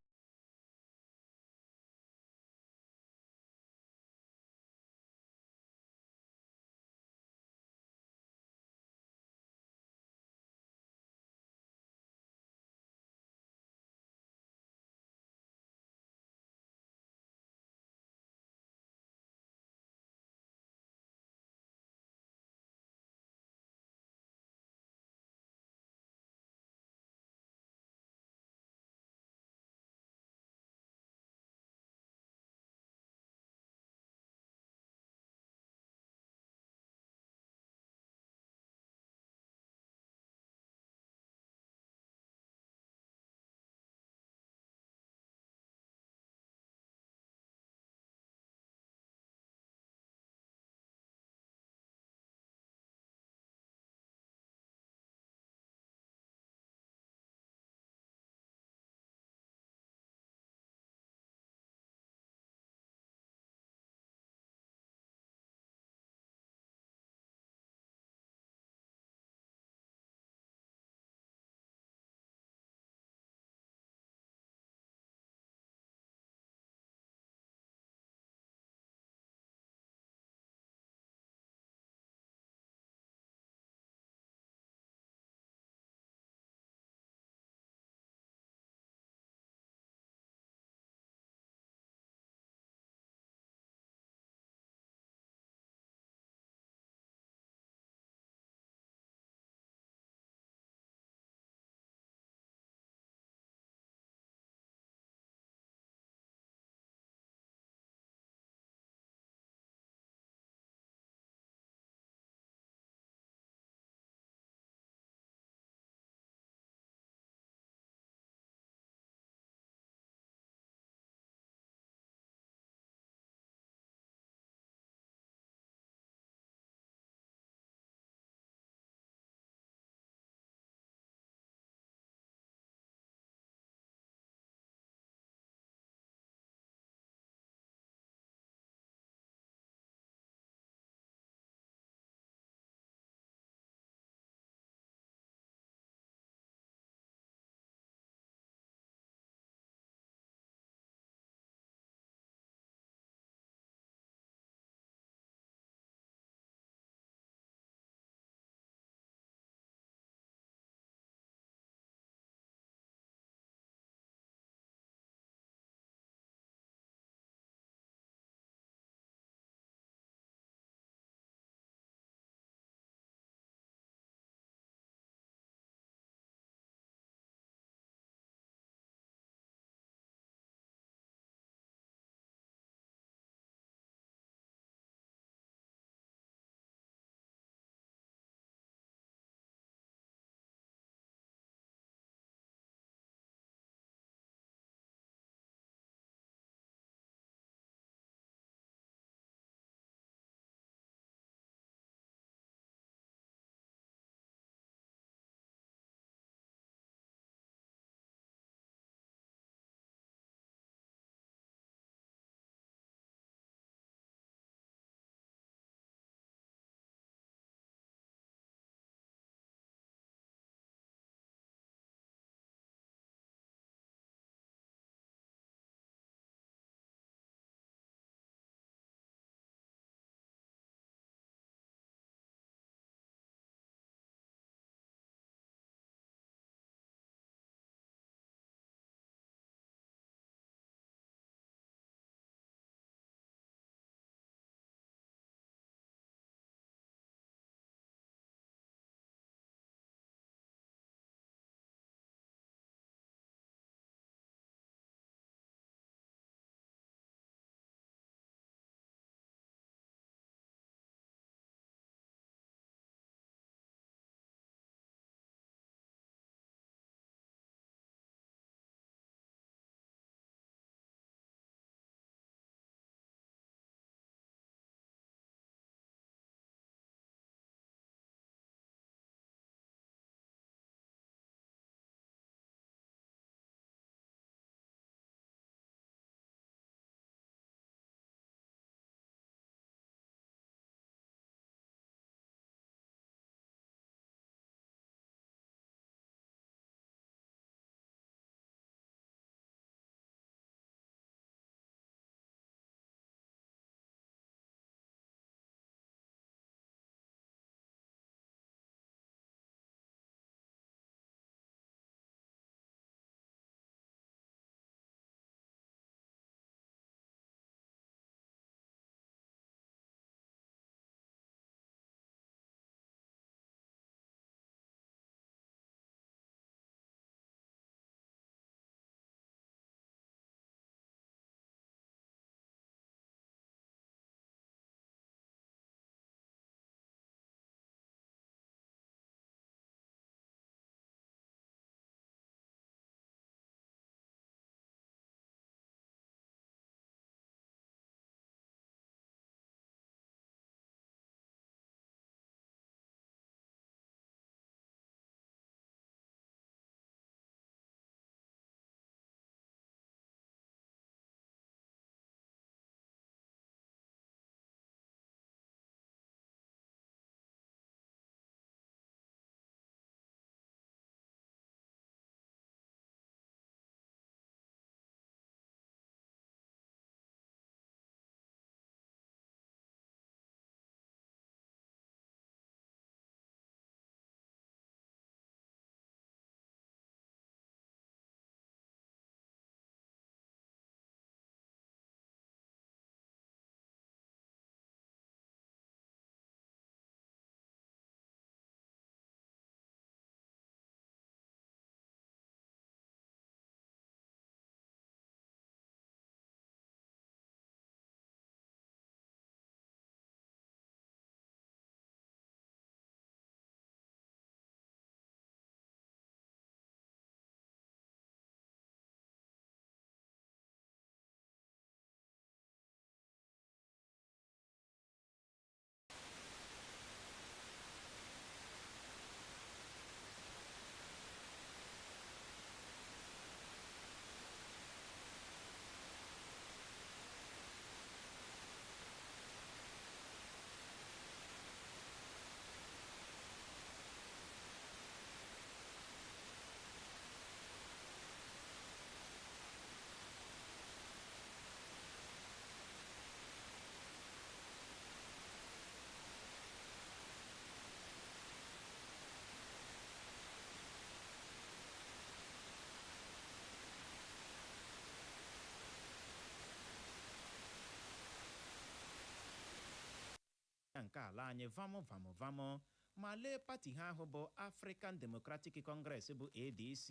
nke ala anyị vamụ vamụ vamụ, ma lee pati ha ahụ bụ African Democratic Congress bụ ADC,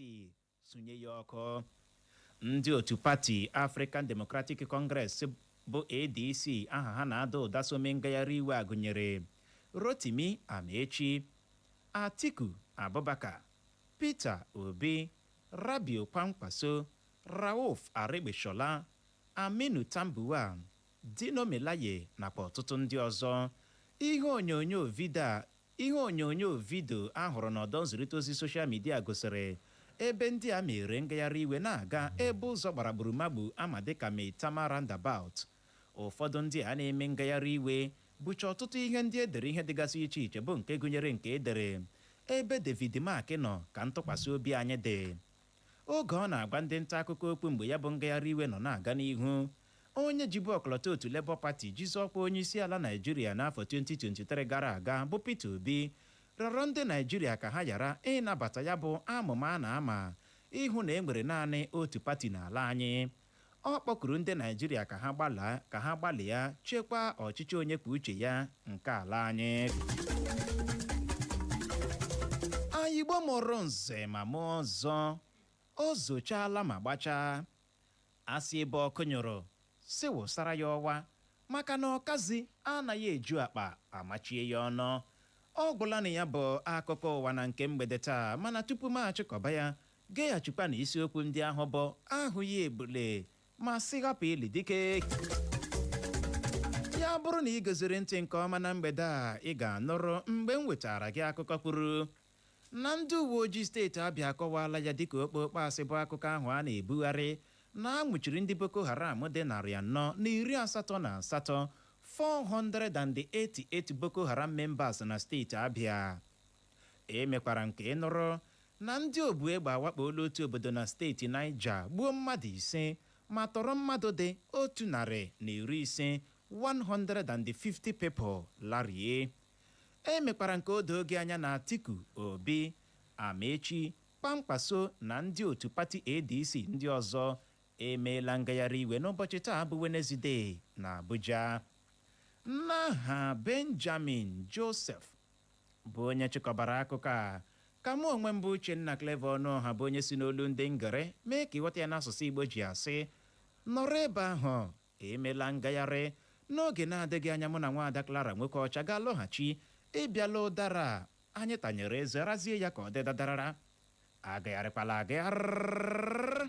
sunye ya ọkụ. Ndị otu pati African Democratic Congress bụ ADC aha ha na-ada ụda so mee ngagharị iwe a gụnyere Rotimi Amaechi, Atiku Abubakar, Peter Obi, Rabiu Kwankwaso, Rauf Aregbesola, Aminu Tambuwal, Dino Melaye nakwa ọtụtụ ndị ọzọ. Ihe onyonyo video ahụrụ n'ọdọ nzirịta ozi social media gosiri ebe ndị a mere ngagharị iwe na-aga ebe ụzọ gbara gburugburu ama dịka Maitama Roundabout. Ụfọdụ ndị a na-eme ngagharị iwe bụcha ọtụtụ ihe ndị edere ihe dịgasị iche iche, bụ nke gụnyere nke edere "Ebe David Mark nọ ka ntụkwasị obi anyị dị". Oge ọ na-agwa ndị nta akụkọ okwu mgbe ya bụ ngagharị iwe nọ na-aga n'ihu, onye jibu ọkọlọtọ otu Labour Party jizọkwa onye isi ala Naijiria n'afọ 2023 gara aga bụ Peter Obi rịọrọ ndị Naijiria ka ha ghara ịnabata ya bụ amụma a na-ama ịhụ na e nwere naanị otu pati n'ala anyị. Ọ kpọkuru ndị Naijiria ka ha gbalịa chekwaa ọchịchị onye kwuo uche ya nke ala anyị. Igbo mụrụ nze ma mụọ ọzọ, o zochaala ma gbachaa. Asị ebe ọkụ nyụrụ si wụsara ya ọwa, maka na ọkazi anaghị eju akpa amachie ya ọnụ. Ọ gwụla na ya bụ akụkọ ụwa na nke mgbede taa, mana tupu m achịkọba ya, geghachikwa na isiokwu ndị ahụ bụ ahụghị ebule ma sị hapụ ili dike ya. Bụrụ na ị goziri ntị nke ọma na mgbede a, ị ga-anụrụ mgbe m wetara gị akụkọ kwuru na ndị uwe ojii steeti Abịa akọwaala ya dịka okpokpo asị bụ akụkọ ahụ a na-ebugharị na a nwụchiri ndị Boko Haram dị 488, 488 Boko Haram members na steeti Abịa. Emekwara nke ịnụrụ na ndị obu egbe awakpola otu obodo na steeti Niger, gbuo mmadụ 5 ma tọrọ mmadụ dị 150, 150 people larie. Emekwara nke o doo gị anya na Atiku, Obi, Amaechi, Kwankwaso na ndị otu pati ADC ndị ọzọ emeela ngagharị iwe n'ụbọchị taa bụ Wenezdee na Abuja. N'aha Benjamin Joseph bụ onye chịkọbara akụkọ a, ka mụ onwe m bụ Uchenna Clever Ọnụọha bụ onye si n'olu ndị ngere mee ka ịghọta ya n'asụsụ Igbo ji asị nọrọ ebe ahụ emela ngagharị. N'oge na-adịghị anya, mụ na nwaada Clara nwoke ọcha ga-alọghachi ịbịala ụdara anyị tanyere eze razie ya ka ọ dị dadarara. Agagharịkwala agagharị.